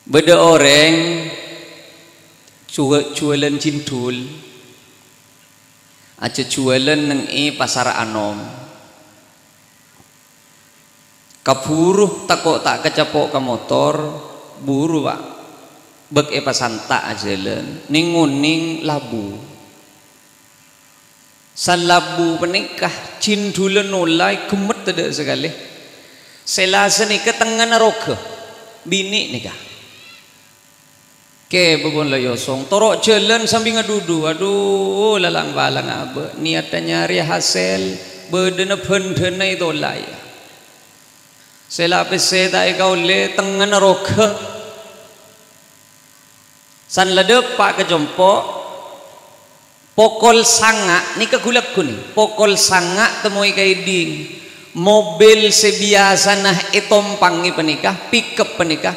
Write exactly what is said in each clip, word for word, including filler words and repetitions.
Bâdâ orèng juwâ-, juwâlân cindhul, ajâjuwâlân neng è Pasar Anom. Kabhuru tako' ta' kacapo' ka motor, buru, Pa'. Bâk èpasanta' ajhâlân, nèng-onèng labu. San labu panèka cindhulân ollè ghemmet tadâ' sakalè. Sè la sanèka tengngana rogâ, binè' nèka. Kèbâ pon la èosong, toro' jhâlân sambi ngadhudhu, adhu, lalang-palang abâ', niyaddhâ nyarè hasèl, bâdâna bhândhâna ètola'è. Sè la pèssè ta' èkaollè, tengngana rogâ. San la dâpa' ka compo', pokol sanga' nèka ghu-lagghu nè, pokol sanga' temmo è kaèdhing, mobil sè biyasana ètompangè panèka, pickup panèka,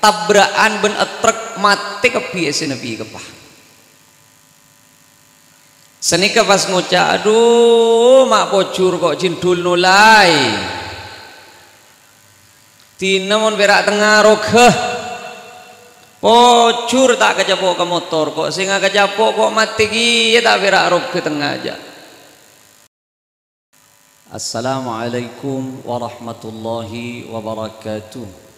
tabra'an bân truk, matè kabbhi èssèna pickup. Sanèka pas ngoca', "Adhu, ma' pojhur ko' cindhul nola'è. Dinah mon pèra' tengnga rogâ. Pojhur ta' kacapo' ka motor ko', sènga' kacapo' ko' matè kèya ta' pèra' rogâ tengnga jâ'." Assalamualaikum warahmatullahi wabarakatuh.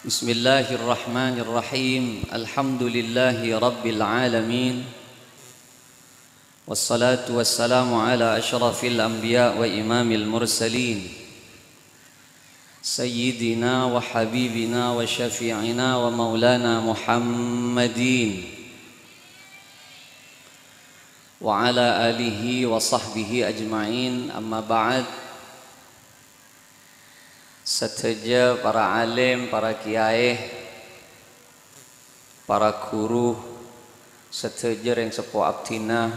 Bismillahirrahmanirrahim. Alhamdulillahi rabbil alamin. Wassalatu wassalamu ala asyrafil anbiya wa imamil mursalin. Sayyidina wa habibina wa syafi'ina wa maulana Muhammadin wa ala alihi wa sahbihi ajma'in, amma ba'd. Sadhâjâ para alim, para kiyaè, para ghuru, sadhâjâ rèng seppo abdhina,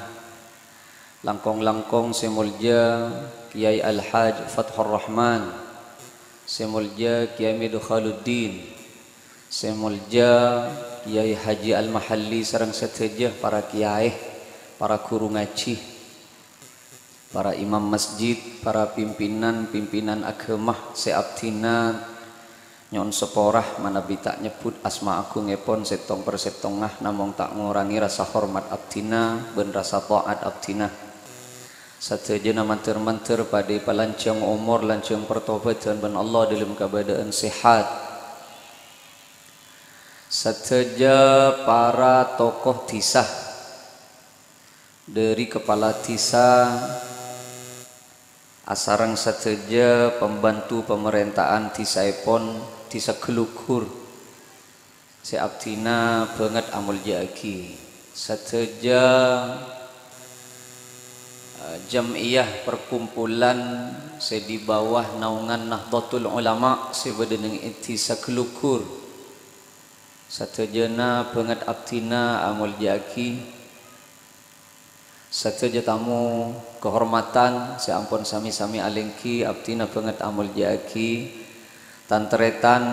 langkong-langkong sè molja Kiai Al-Haj Fathur Rahman, sè molja Kiai Midu Khaluddin, sè molja Kiai Haji Al-Mahalli sareng sadhâjâ para kiyaè, para ghuru ngajhi, para imam masjid, para pimpinan-pimpinan aghâma sè abdhina nyo'on sapora manabi ta' nyebbhut asma agungngèpon sèttong-parsèttongnga, namong ta' ngorangè rasa hormat abdhina bân rasa ta'at abdhina. Sadhâjâna mandhâr-mandhâr padâ èpalanjhâng omor, lanjhâng partobhâdhân bân Allah dâlem kabâdâ'ân sehat. Sadhâjâ para tokoh dhisa, dhâri kepala dhisa asareng sadhâjâ pembantu pamarènta'an dhisaèpon Dhisa Ghâlugghur sè abdhina bângèt amolja'aghi. Sadhâjâ, eh, jam'iyah perkumpulan sè di bawah naungan Nahdlatul Ulama sè bâdâ neng è Dhisa Ghâlugghur. Sadhâjâna bângèt abdhina amolja'aghi. Sadhâjâ tamu kehormatan sè ampon sami-sami alèngghi, abdhina bângèt amolja'aghi. Tan-tarètan,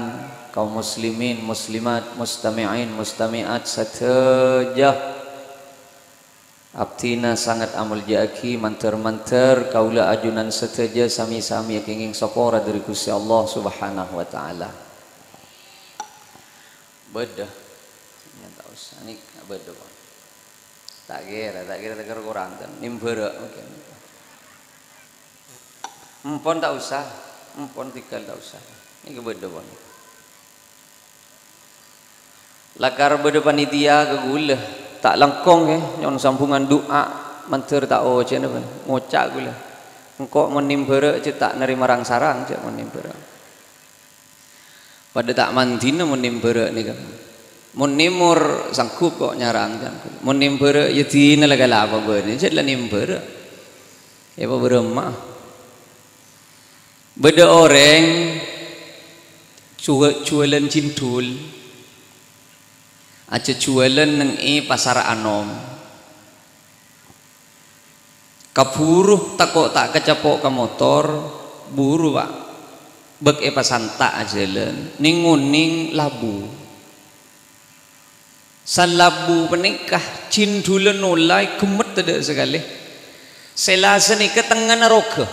kaum muslimin, muslimat, mustami'in, mustami'at sadhâjâ. Abdhina sanget amolja'aghi, mandhâr-mandhâr kaulâ ajunan sadhâjâ sami-sami èkèngèng sapora dhâri Ghustè Allah Subhanahu wa Ta'ala. Bâdâ. Ya, ta' osa. Nèka bâdâ, pon. Ta' kèra, ta' kèra teker korang, ten. Nimbârâ' mungkin. Empon ta' osa. Empon tigal ta' osa. Nèka bâdâ, pon. Lakar bâdâ panitia ka ghulâ, ta' langkong, yâ, nyo'on sambhungan du'a, mandhâr ta' ojhâna, bân. Ngoca' ghulâ. Engko' mon nimbârâ' jhâ' ta' narèma rang-sarang, jhâ' mon nimbârâ'. Padâ ta' mandina mon nimbârâ' nèka. Mon nèmor sanggup kok nyarang, jhâ' ghulâ. Mon nimbârâ', yâ dina la kalapa bâdâ, jhâ' la nimbârâ'. Èpabârâmma. Bâdâ orèng juwâ-, juwâlân cindhul, ajâjuwâlân neng è Pasar Anom. Kabhuru tako' ta' kacapo' ka motor, buru, Pa'. Bâk èpasanta' ajhâlân, nèng-onèng labu. San labu panèka cindhulân ollè ghemmet tadâ' sakalè. Sè la sanèka tengngana rogâ,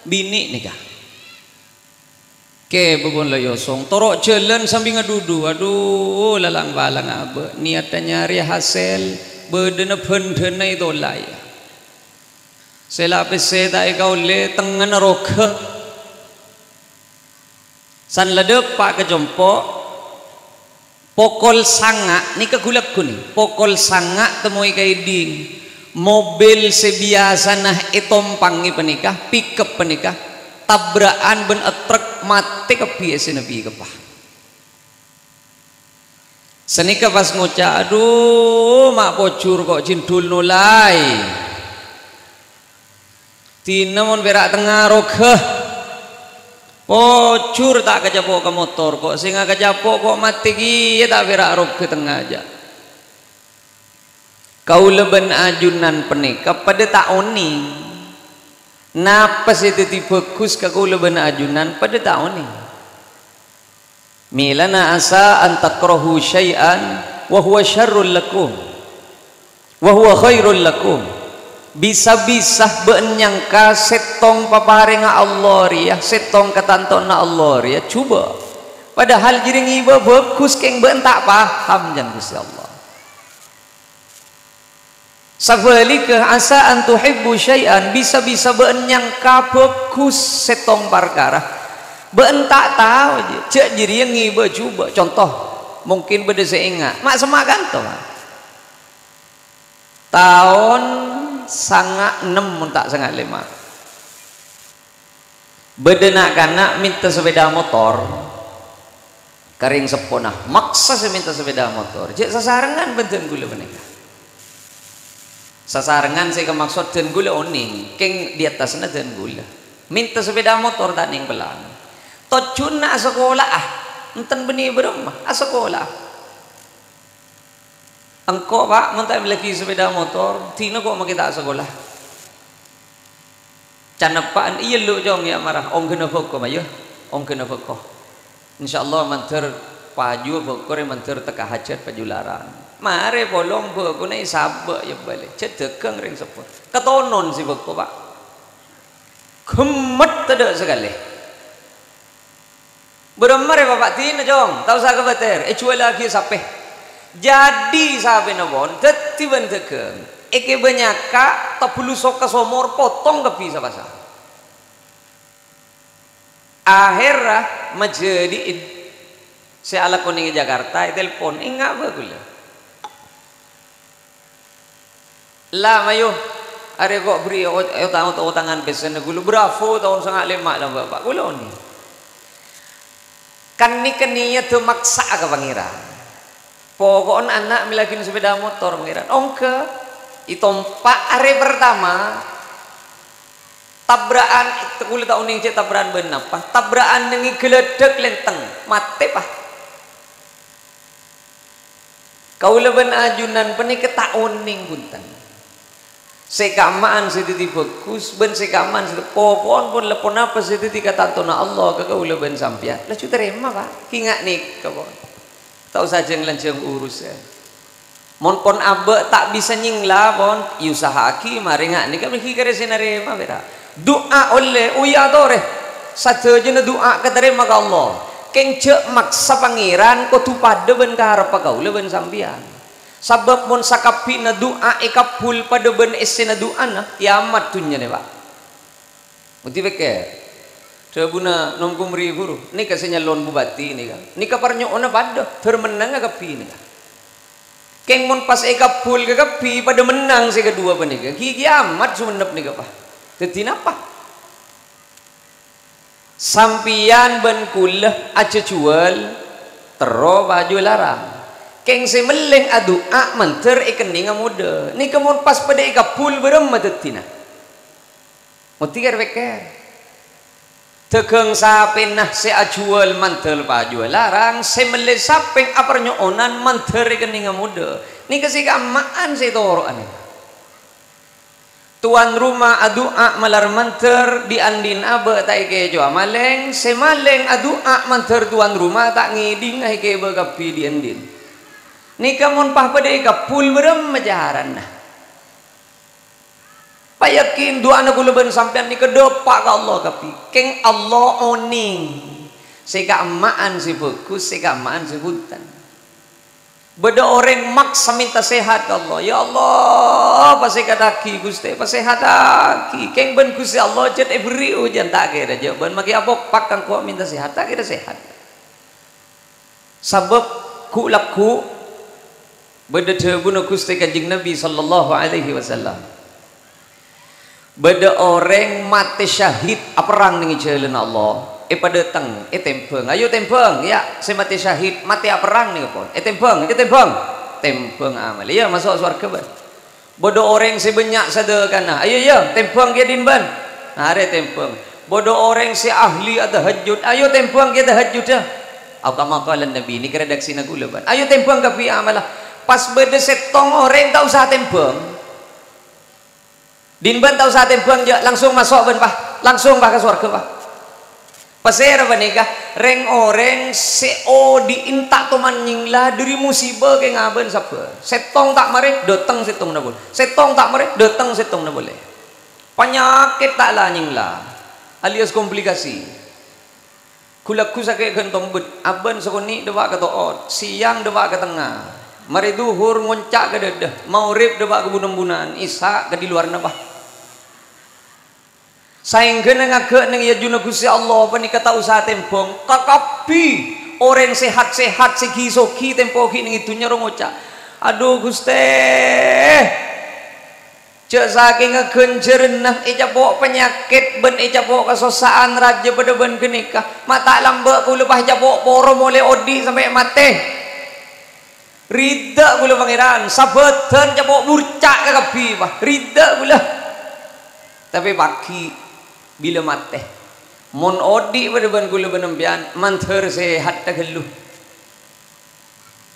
binè' nèka. Kè bâbâna la èosong, toro' jhâlân sambi ngadhudhu, adhu, lalang-palang abâ', niyatta nyarè hasèl, bâdâna bhândhâna ètola'è. Sè la pèssè ta' èkaollè, tengngana roghâ. San la dâpa' ka compo', pokol sanga', nèka ghu-lagghu nè, pokol sanga' temmoè ka èdhing. Mobil sè biyasana ètompangè panèka, pickup panèka, tabra'an bân truk, matè kabbhi èssèna pickup. Sanèka pas ngoca', "Adhu, ma' pojhur ko' jhindhul nola'è." Dina mon pèra' tengnga roghâ, pojhur ta' kacapo' ka motor, ko' sènga' kacapo' ko' matè kèya ta' pèra' roghâ tengnga jâ'. Kaulâ bân ajunan panèka padâ ta' onèng. Napa sè dhâddhi bhâghus ka kaulâ bân ajunan padâ ta' onèng. Mèlana asa an takrahu syai'an wa huwa syarrul lakum, wa huwa khairul lakum. Bisa-bisa bâ'na nyangka sèttong paparèngnga Allah rèya, sèttong katantowanna Allah rèya jhubâ'. Padahal jârèya ngibâ bhâghus, kèng bâ'na ta' paham, can Ghustè Allah. Sabhâligghâ, asa an tuhibbu syai'an, bisa-bisa bâ'na nyangka bhâghus sèttong parkara. Bâ'na ta' tao jâ-, jâ' jârèya ngibâ jhubâ'. Conto, mungkin bâdâ sè enga'. Ma' semma' kanto, Ma'. Taon sanga' ennem mon ta' sanga' lèma'. Bâdâ na'-kana' mènta sepèda motor ka rèng seppona, maksa sè mènta sepèda motor. Jâ' sasarengngan bân dân kaulâ panèka. Sasarengngan sè èkamaksod dân kaulâ onèng, kèng di attasna dân kaulâ. Mènta sepèda motor ta' nèng pèlang. Tojjhuna asakola'a, enten bânnè bârâmma, asakola'a. Engko', Pa', mon ta' èmellèaghi sepèda motor, dina ko' makè ta' asakola. Can eppa'an, iyâ, Lu', Cong, yâ, mara. Ongghâna bhâko, mayu. Ongghâna bhâko. Insyaallah, mandhâr paju bhâko rè mandhâr tekka hajhât paju larang. Marè polong bhâkona èsabâ', yâ, bâli. Jhâ' dhâghâng rèng seppona. Katonon sè bhâko, Pa'. Ghemmet tadâ' sakalè. Bârâmma rè, Pa', dina, Cong, ta' osa kabâtèr, èjhuwâllaghi sapè. Jadi sapèna pon dhâddhi bân dhâghâng. Èkè bânnya'aghi tabellu soka somor, potong kabbhi sa-pasa. Ahèrra majâdi'in sè alako nèng è Jakarta ètelpon, enga' bâ kaulâ. La, mayu, arè ko' bherri' o-, otang-, otangan pèssèna kaulâ. Bravo, taon sanga' lèma' la, Bapa'. Kaulâ onèng. Kan nèka niyaddhâ maksa'a ka Pangèran. Poko'en ana' mèlaghin sepèda motor, Pangèran. Ongghâ, ètompa' arè pertama. Tabra'an, kaulâ ta' onèng cè' tabra'an bân napa. Tabra'an nèng è ghâlâdhâk lèntèng. Matè, Pa'. Kaulâ bân ajunan panèka ta' onèng bhunten. Sè ka'emma'an sè dhâddhi bhâghus bân sè ka'emma'an sè, poko'en pon la ponapa sè dhâddhi katantona Allah ka kaulâ bân sampèyan. Laju tarèma, Pa'. Ghi nga' nèka, pon. Ta' osa jâng-lanjhâng urusan. Mon pon abâ' ta' bisa nyèngla, pon, èusaha'aghi marè nga' nèka mèghi karè sè narèma, pèra'. Du'a ollè, oya torè. Sadhâjâna du'a katarèma ka Allah. Kèng jhâ' maksa Pangèran kodhu padâ bân karebbhâ kaulâ bân sampèyan. Sabâb mon sakabbhina du'a èkabbhul padâ bân èssèna du'ana, kiamat dhunnyana, Pa'. Ngodhi pèkkèr. Dhâbuna Nongkum Ri Ghuru, nèka sè nyalon bupati nèka. Nèka parnyo'ona padâ, dhâr mennanga kabbhi nèka. Kèng mon pas èkabbhul kakabbhi, padâ mennang sè kaduwâ panèka. Ghi kiamat Songennep nèka, Pa'. Dhâddhi napa? Sampèyan bân kaulâ ajhâjhuwâl terro paju larang. Kèng sè mellè adu'a mandhâr èkennènga modâ. Nèka mon pas padâ èkabbhul, bârâmma dhâddhina? Ngodhi kèr-pèkkèr. Dhâghâng sapèna sè ajhuwâl mandhâr paju larang, sè mellè sapè aparnyo'onan mandhâr èkennènga modâ. Nèka sè ka'emma'an sè ètoro'a nèka. Towan roma adu'a malar mandhâr, dhi'-andhi'na abâ' ta' èkèco'a malèng, sè malèng adu'a mandhâr towan roma ta' ngèdhinga èkèbâ kabbhi dhi'-andhi'na. Nèka mon pas padâ èkabbhul, bârâmma carana? Payakin du'ana kaulâ bân sampèyan nèka dâpa' ka Allah kabbhi. Kèng Allah onèng. Sè ka'emma'an sè bhâghus, sè ka'emma'an sè bhunten. Bâdâ orèng maksa mènta sehat ka Allah. "Ya Allah, pasèhataghi, Ghustè, pasèhataghi." Kèng bân Ghustè Allah jhât èberri' ojhân, ta' kèra jhâ' bân makè apokpak ka engko' mènta sehat, ta' kèra sehat. Sabâb ghu'-lagghu' bâdâ dhâbuna Ghustè Kanjeng Nabi sallallahu alaihi wasallam. Bâdâ orèng matè syahid aperrang neng jhâlânna Allah, èpadâteng, ètèmbhâng. "Ayo tèmbhâng, ya, sè matè syahid, matè aperrang nèka pon. Ètèmbhâng, ètèmbhâng." Tèmbhâng amalla. Iyâ, maso' sowarghâ, bân. Bâdâ orèng sè bânnya' sadhâkana. "Ayo, ya, tèmbhâng kèya din bân." Arè tèmbhâng. Bâdâ orèng sè ahli atahajjud. "Ayo tèmbhâng kèya tahajjudda." Au kama qala Nabi, nèka redaksina kaulâ, bân. "Ayo tèmbhâng kabbhi amalla." Pas bâdâ sèttong orèng ta' osa tèmbhâng. Din bân ta' osa tèmbhâng, jhâ' langsung maso' bân, Pa'. Langsung, Pa', ka sowarghâ, Pa'. Pasèra panèka? Rèng-orèng sè odi'na ta' toman nyèngla dâri musibâ kèng abâ'na sabbhân. Sèttong ta' marè, dâteng sèttongnga polè. Sèttong ta' marè, dâteng sèttongnga polè. Panyakèt ta' la nyèngla, alias komplikasi. Ghu-lagghu sakè' ghân tombet, abâ'na sakonè' dâpa' ka to'ot, sèyang dâpa' ka tengnga, marè dhuhur ngonca' ka dâdâ, maghrib dâpa' ka bun-embunan, isya' ka diluwarra, Pa'. Saèngghâna ngaghâ' neng è ajunna Ghustè Allah panèka ta' osa tèmbhâng, kakabbhi orèng sehat-sehat sè ghi-soghi tempo ghi' neng è dhunnya rowa ngoca', "Adhu, Ghustè, jhâ' sakèngnga ghânjhârânna ècapo' panyakèt bân ècapo' kasossa'an rajâ padâ bân ghânèka, ma' ta' lambâ' kaulâ pas ècapo' poro molè odi' sampè' matè." Ridha kaulâ, Pangèran, sabâdân capo' burca' kakabbhi, Pa'. Ridha kaulâ. Tapè pagghi', bilâ matè. Mon odi' padâ bân kaulâ bân sampèyan, mandhâr sehatta ghâllu.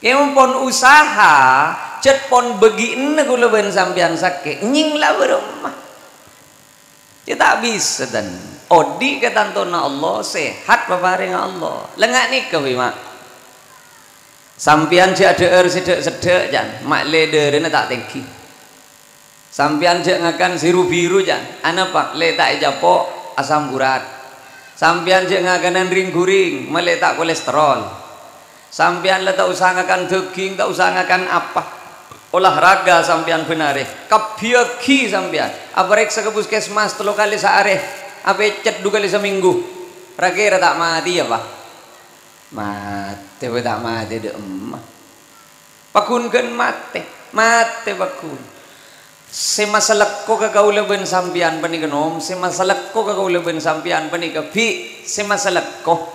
Kèmon pon usaha, jhât pon bâgi'na kaulâ bân sampèyan sakè', nyèngla bârâmma. Yâ ta' bisa, tan. Odi' katantona Allah, sehat paparèngnga Allah. Lengnga' nèka, Bi, Ma'. Sampèyan jhâ' adhâ'âr sè dhâ'-seddhâ', can, ma' lè dârâna ta' tèngghi. Sampèyan jhâ' ngakan sè ru-biru, can, anapa? Lè ta' ècapo' asam urat. Sampèyan jhâ' ngakanan rèng-ghurèng, ma' lè ta' kolesterol. Sampèyan la ta' osa ngakan dhâghing, ta' osa ngakan apa. Olahraga sampèyan bân arè, kabbhiyâghi sampèyan. Aparèksa ka puskesmas tello kalè saarè, apècet dhu kalè samènggu. Ra-kèra ta' matè, yâ, Pa'? Matè bhâi ta' matè dâ' emma. Paggun ghân matè, matè paggun. Sè masalèko ka kaulâ bân sampèyan panèka, Nom, sè masalèko ka kaulâ bân sampèyan panèka, Bi', sè masalèko.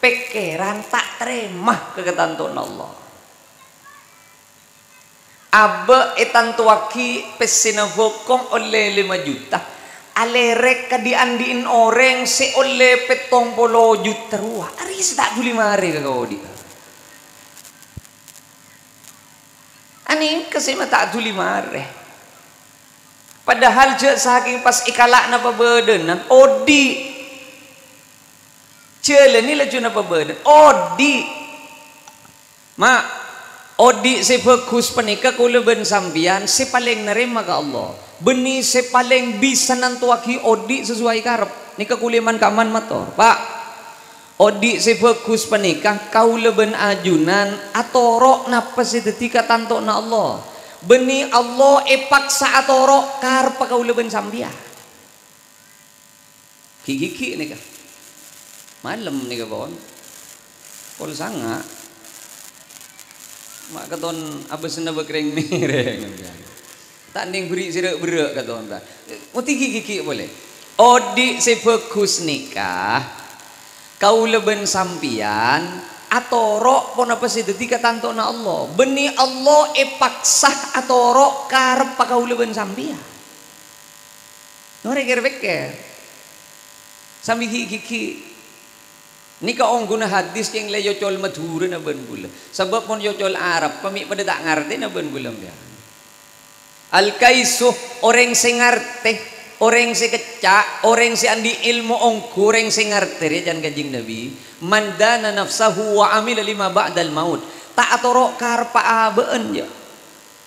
Pèkkèran ta' tarèma ka katantona Allah. Abâ' ètantowaghi pèssèna bhokong ollè lèma juta. Alèrèk ka dhi'-andhi'en orèng sè ollè pèttong polo juta rowa. Arèya sè ta' dhuli marè ka kaodi'ân. Anèngka sè ma' ta' dhuli marè. Padahal jhâ' sakèng pas èkala'na pabâdâna, odi'. Jhâlânè lajuna pabâdâna, odi'. Ma', odi' sè bhâghus panèka kaulâ bân sampèyan sè palèng narèma ka Allah. Bânnè sè palèng bisa nantowaghi odi' sasuai karep. Nèka kaulâ man-kamman mator, Pa'. Odi' sè bhâghus panèka kaulâ bân ajunan atoro' napa sè dhâddhi katantona Allah. Bânnè Allah èpaksa atoro' karebbhâ kaulâ bân sampèyan. Ghi'-ghighi' nèka. Malem nèka pon. Pokol sanga'. Ma' katon abâsna bâkrèng mèrèng. Ta' nèng bherri' sè râ'-berrâ' katon ta. Moti ghi'-ghighi' polè. Odi' sè bhâghus nèka, kaulâ bân sampèyan atoro' ponapa sè dhâddhi katantona Allah. Bânnè Allah èpaksa atoro' karebbhâ kaulâ bân sampèyan. Nore kèr-pèkkèr. Sambi ghi'-ghighi'. Nèka ongghuna hadis kèng lè yocol Madhurâna bân kaulâ. Sabâb mon yocol Arab, pamè' padâ ta' ngartèna bân kaulâ, sampèyan. Al-kaisu, orèng sè ngartè, orèng sè kecca', orèng sè andi' èlmo ongghu, orèng sè ngartè, rè, can Kanjeng Nabi, "Man dana nafsahu wa amila lima ba'dal maut." Ta' atoro' karebbhâ abâ'na, jâ.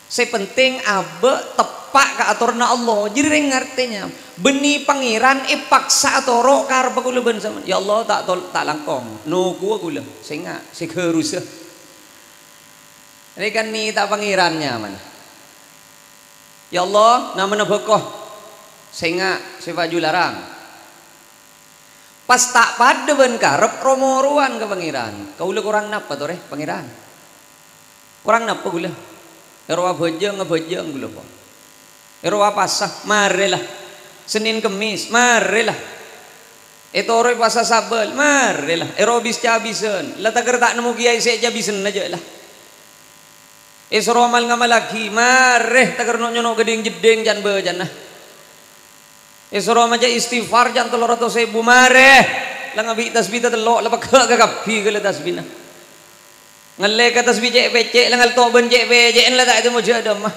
Sè penting abâ' tep-, Pa' ka atorna Allah, jârèya rèng ngartèna. Bânnè Pangèran èpaksa atoro' karebbhâ kaulâ bân sampèyan. "Ya Allah, ta' tol-, ta' langkong. Nokowa kaulâ. Sènga', sè ghârusa." Rèkanè ta' Pangèran nyamana. "Ya Allah, namana bhâko. Sènga', sè paju larang." Pas ta' padâ bân karep, ro-morowan ka Pangèran. "Kaulâ korang napa, torè, Pangèran?" Korang napa kaulâ? Èro abhâjâng, abhâjâng kaulâ, Po. Èro apasa, marè la. Sennèn Kemmès, marè la. Ètoro'è pasa sabâl, marè la. Èro abis-cabisân, la takèr ta' nemmo kèyaè sè cabisân jâ' la. Èsoro amal-ngamallaghi, marè takèr no'-nyono' ghâdhing-jheddhing can-bâcana. Èsoro maca istighfar can tello ratos èbu, marè la ngabi' tasbih tatello', la pegghâ' kakabbhi ghellâ' tasbihna. Ngallè ka tasbih cè'-pècè', la ngalto' bân cè'-pècè'en la ta' ètemmo jâ' dâmma.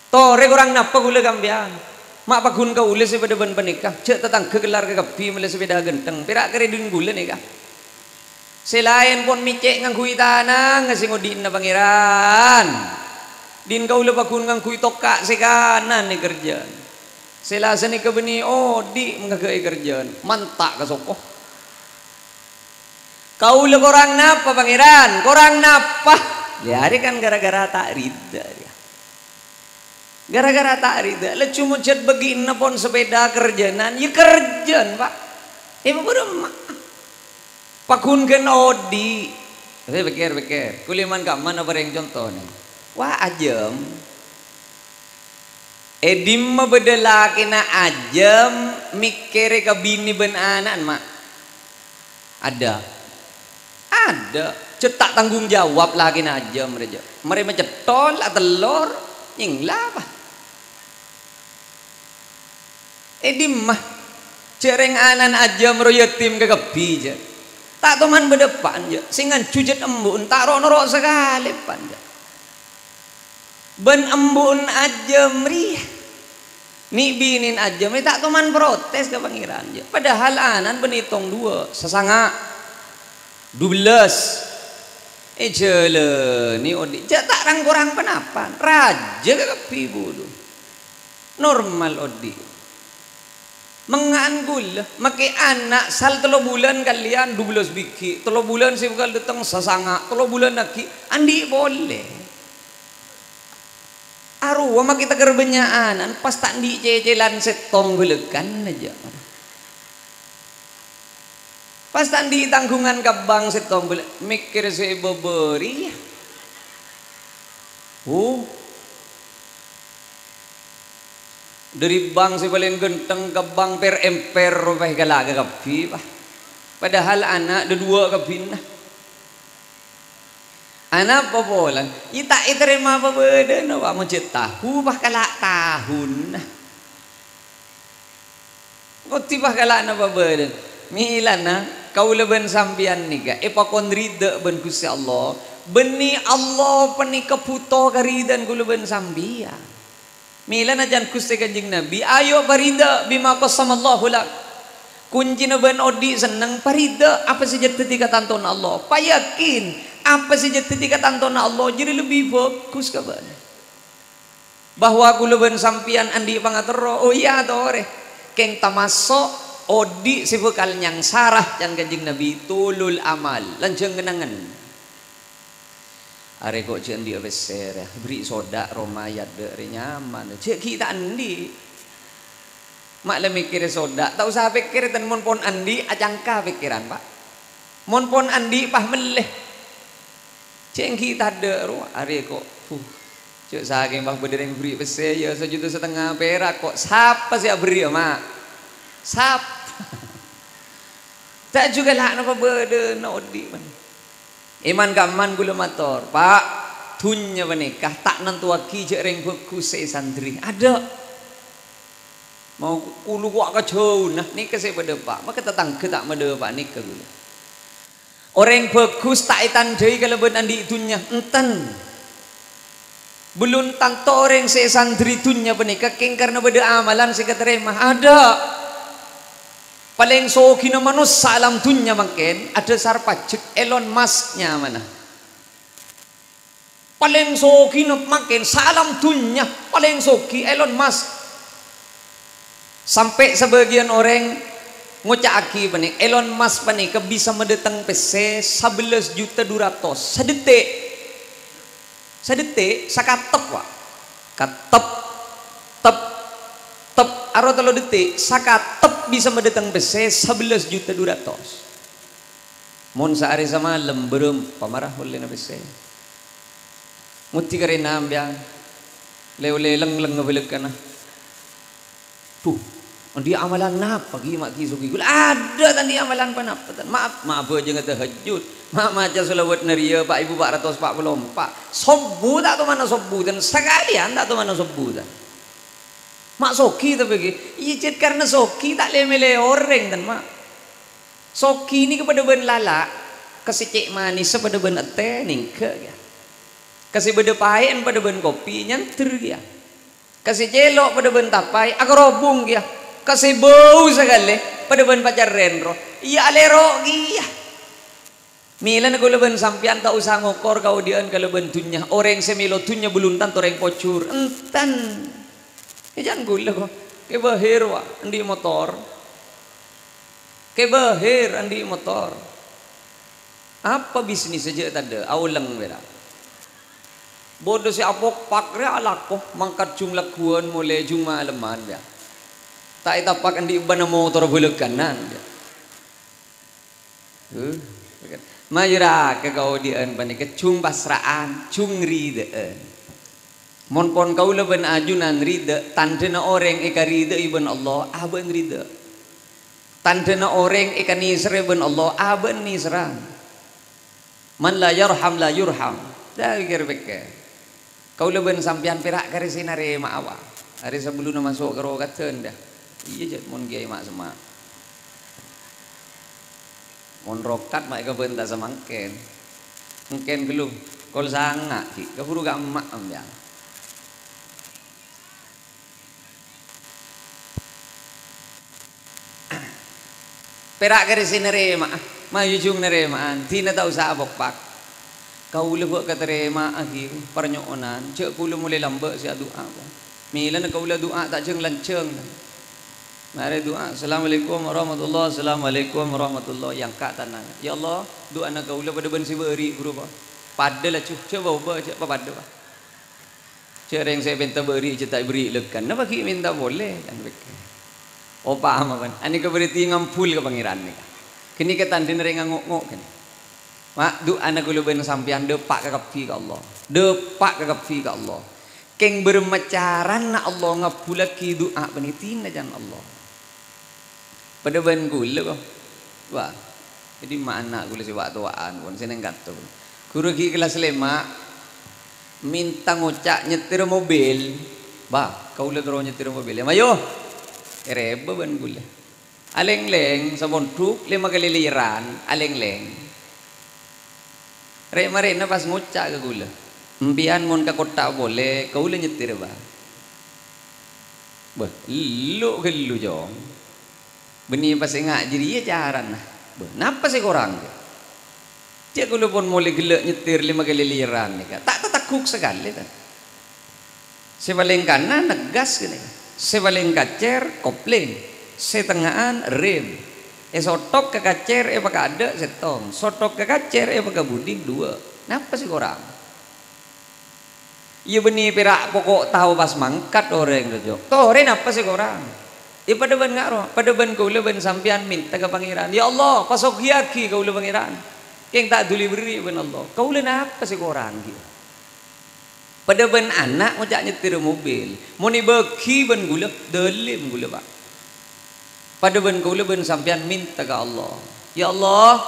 Torè korang napa kaulâ ka sampèyan? Ma' paggun kaulâ sè padâ bân panèka, jâ' tatangghâ kellar kakabbhi mellè sepèda ghântheng, pèra' karè dhin kaulâ nèka. Sè laèn pon mècè' ngangghuy tanang sè ngodhi'na Pangèran. Dhin kaulâ paggun ngangghuy tokka' sè kanan èkerjhâ'ân. Sè la sanèka bânnè odi' mangghâghâ'è kerjhâ'ân, manta' ka soko. Kaulâ korang napa, Pangèran? Korang napa? Lè arè kan gara-gara ta' rida, rèya. Gara-gara ta' rida, laju mojhât bâgi'na pon sepèda kerjhânan, ya kerjhâ'ân, Pa'. È, pa bârâmma? Paggun ghân odi'. Tapè pèkkèr-pèkkèr, kaulâ man-kamman aparèng conto, nèng. Wah, ajâm. È dimma bâdâ lakèna ajâm mèkkèrè ka binè bân ana'na, Ma'? Adâ'. Adâ'. Cè' ta' tanggung jawab lakèna ajâm rèya. Marè macèthol, atellor, nyèngla apa? È dimma? Jâ' rèng ana'na ajâm ro yatim kakabbhi, jâ'. Ta' toman bâdâ eppa'na, jâ'. Sè nganjhu jât embu'na ta' ro'-noro' sakalè eppa'na, jâ'. Bân embu'na ajâm rèya. Nè' binèna ajâm rèya ta' toman protes ka Pangèran, jâ'. Padahal ana'na bân ètong duwâ', sasanga', dubellâs. Èjhâlâni odi', jâ' ta' rang-korang ponapa. Rajâ kakabbhi bulu. Normal odi'. Mangkana kaulâ, makè ana' sal tello bulân kallèyan dubellâs bighi', tello bulân sè bhâkal dâteng sasanga', tello bulân aghi' andi' polè. Arowa makè takèr bânnya'an, pas ta' andi' cècèlan sèttong bâlâkana jâ'. Pas ta' andi' tangghungan ka bank sèttong bâlâ-, mèkkèr sè bâbâri, yâ. Oh. Dâri bank sè palèng ghântheng ka bank per-emper, rowa èkala' kakabbhi, Pa'. Padahal ana' dâduwâ' kabbhina. Anapa polana? Yâ ta' ètarèma pabâdâna, Pa', mojhât tahu, Pa', kala' tahuna. Ngodhi, Pa', kala'na pabâdâna. Mèlana, kaulâ bân sampèyan nèka èpakon rida bân Ghustè Allah. Bânnè Allah panèka bhuto karidaan kaulâ bân sampèyan. Mèlana can Ghustè Kanjeng Nabi, "Ayo parida bima qasamallahu lak." Koncèna bân odi' senneng, parida apa sè jhât dhâddhi katantona Allah. Payakin apa sè jhât dhâddhi katantona Allah jârèya lebbi bhâghus ka bâ'na. Bahwa kaulâ bân sampèyan andi' pangaterro, oh iyâ, torè. Kèng tamaso' odi' sè bhâkal nyangsara, can Kanjeng Nabi, tulul amal, lanjhâng kennengngan. Arè ko' jhâ' andi' pèssè rè, bherri' sodâ' roma è adâ' rè nyaman, jhâ' ghi' ta' andi'. Ma' la mèkkèrè sodâ', ta' osa pèkkèrè ten mon pon andi', acangka pèkkèran, Pa'. Mon pon andi', pas mellè. Jhâ' ghi' tadâ' rowa, arè ko', huh. Jhâ' sakèng pas bâdâ rèng bherri' pèssè, yâ, sajuta satengnga pèra' ko', sapa sè aberri', Ma'? Sapa? Ta' jhughâ la napa bâdâna odi', man. È man-kamman kaulâ mator, Pa', dhunnya panèka ta' nantowaghi jhâ' rèng bhâghus sè èsandri. Adâ'. Mau kaulâ ko' ka jhâuna, nèka sè padâpa', maka tatangghâ ta' madâpa' nèka kaulâ. Orèng bhâghus ta' ètandhâi kalabân andi' dhunnya, enten. Belum tanto orèng sè èsandri dhunnya panèka kèng karna bâdâ amalan sè èkatarèma. Adâ'. Palèng sogina manossa alam dhunnya mangkèn, adhâsar pajhât Elon Musk nyamana. Palèng sogina mangkèn saalam dhunnya, palèng sogi Elon Musk. Sampè' sabâgiyân orèng ngoca'aghi panè-, Elon Musk panèka bisa madâteng pèssè sabellâs juta du ratos sadhetik. Sadhetik, sakatep, Pak. Katep, tep, tep, aro tello dhetik, sakatep bisa madâteng pèssè sabellâs juta du ratos. Mon saarè samalem, bârâmpa mara ollèna pèssè. Ngoddi karèna, sampèyan. Lè-ollè lèng-lèng abâlâkana. Duh, andi' amalan napa, ghi, ma' ghi sogi? Ghulâ adâ' ta' andi' amalan ponapa, tan. Ma', ma' abhâjângnga tahajjud. Ma' maca shalawat nariyah, pa' èbu pa' ratos pa' polo empa'. Sobbhu ta' tomana sobbhu, tan. Sakalèyan ta' tomana sobbhu, tan. Ma' sogi tapè ghi? Iyâ, jhât karna sogi ta' lè-mèlè orèng, tan, ma'. Sogi nèka padâ bân lala', ka sè cè' manèssa padâ bân ètè nèngghâ, kèya. Ka sè bâdâ paè'en padâ bân kopi nyandher, kèya. Ka sè cèlo' padâ bân tapaè akarobhung, kèya. Ka sè bâu sakalè padâ bân pacarrèn, ro. Iyâ, alèro', kèya. Mèlana kaulâ bân sampèyan ta' osa ngokor kaodi'ân kalabân dhunnya. Orèng sè mèlo dhunnya bellum tanto orèng pojhur. Enten. È, jhân kaulâ, ko. Kè Bahir, wa, andi' motor. Kè Bahir andi' motor. Apa bisnis jhâ' tadâ', aolèng pèra'. Bâdâ sè apokpak rè alako, mangkat jhung lagghuwân molè jhung malemman, yâ. Ta' ètapak andi' bâna motor bâlâkana, yâ. Huh, majârâ ka kaodi'ân panèka jhung pasra'an, jhung ridhâ'ân. Mon pon kaulâ bân ajunan ridhâ, tandhâna orèng èkaridhâ'i bân Allah, abâ'na ridhâ. Tandhâna orèng èkanèserrè bân Allah, abâ'na nèserrang. Man la yarham la yurham. Dah pèkkèr-pèkkèr. Kaulâ bân sampèyan pèra' karè sè narèma'a, wa. Arè sabellunna maso' ka rokadan, dah. Iyâ, jhât mon kèyaè ma'-, semma'. Mon rokat ma' èkabânta samangkèn. Mangkèn ghâllu, kol sanga', ghi'. Kabhuru ka emma', sampèyan. Pèra' karè sè narèma'a, mayu jhung narèma'an, dina ta' osa apokpak. Kaulâ bâ' katarèma'a ghi, parnyo'onan, jhâ' kaulâ molè lambâ' sè adu'a, ko. Mèlana kaulâ du'a ta' jhâng-lanjhâng. Marè du'a, "Assalamualaikum warahmatullah, assalamualaikum warahmatullah," èangka' tanangnga. "Ya Allah, du'ana kaulâ padâ bân sè bâri', buru, Pa'. Padâ laju, jhâ' bâ-obâ, jhâ' papadâ, Pa'." Jhâ' rèng sè mènta bâri' jhâ' ta' èbâri' lèkkan, napa ghi' mènta polè, kan bhâkal. Opama, bân, anèka berarti ngambul ka Pangèran nèka. Ghânèka tandhâna rèng ngo'-ngo' ghânèka. Ma', du'ana kaulâ bân sampèyan dâpa' kakabbhi ka Allah. Dâpa' kakabbhi ka Allah. Kèng bârâmma carana Allah ngabbhullaghi du'a panèka, dina jhân Allah. Padâ bân kaulâ, ko. Wah, dhâddhi ma' ana' kaulâ sè wa'-towa'an, pon sè neng kanto. Ghuru ghi' kellas lèma', mènta ngoca' nyètèr mobil. Bah, kaulâ terro nyètèr mobil. "Mayu!" Èrèbâ bân kaulâ. Alèng-lèng, sapondhuk, lèma kalèlèran, alèng-lèng. Rè'-marè'na pas ngoca' ka kaulâ, "Empèyan mon ka kottha polè, kaulâ nyètèr, Bah." Bâh, ellu-ghellu, Cong. Bânnè pas enga' jârèya carana. Bâh, napa sè korang, Cong? Jhâ' kaulâ pon molè ghellâ' nyètèr lèma kalèlèran nèka. Ta' tategguk sakalè, ta'. Sè palèng kanan neggas kènè. Sè palèng kacèr koplèng. Sè tengnga'an rem. Èsothok ka kacèr èpakaadâ' sèttong. Sothok ka kacèr èpakabuding duwâ'. Napa sè korang? Iyâ bânnè pèra' poko' tao pas mangkat orèng, Cong. Torè napa sè korang? Iyâ padâ bân nga' ro, padâ bân kaulâ bân sampèyan mènta ka Pangèran, "Ya Allah, pasogiyaghi kaulâ, Pangèran." Kèng ta' dhuli berri' bân Allah. Kaulâ napa sè korang, ghi? Padâ bân ana' ngoca' nyètèr mobil. Mon èbâghi bân kaulâ, dhâlim kaulâ, Pa'. Padâ bân kaulâ bân sampèyan mènta ka Allah. "Ya Allah,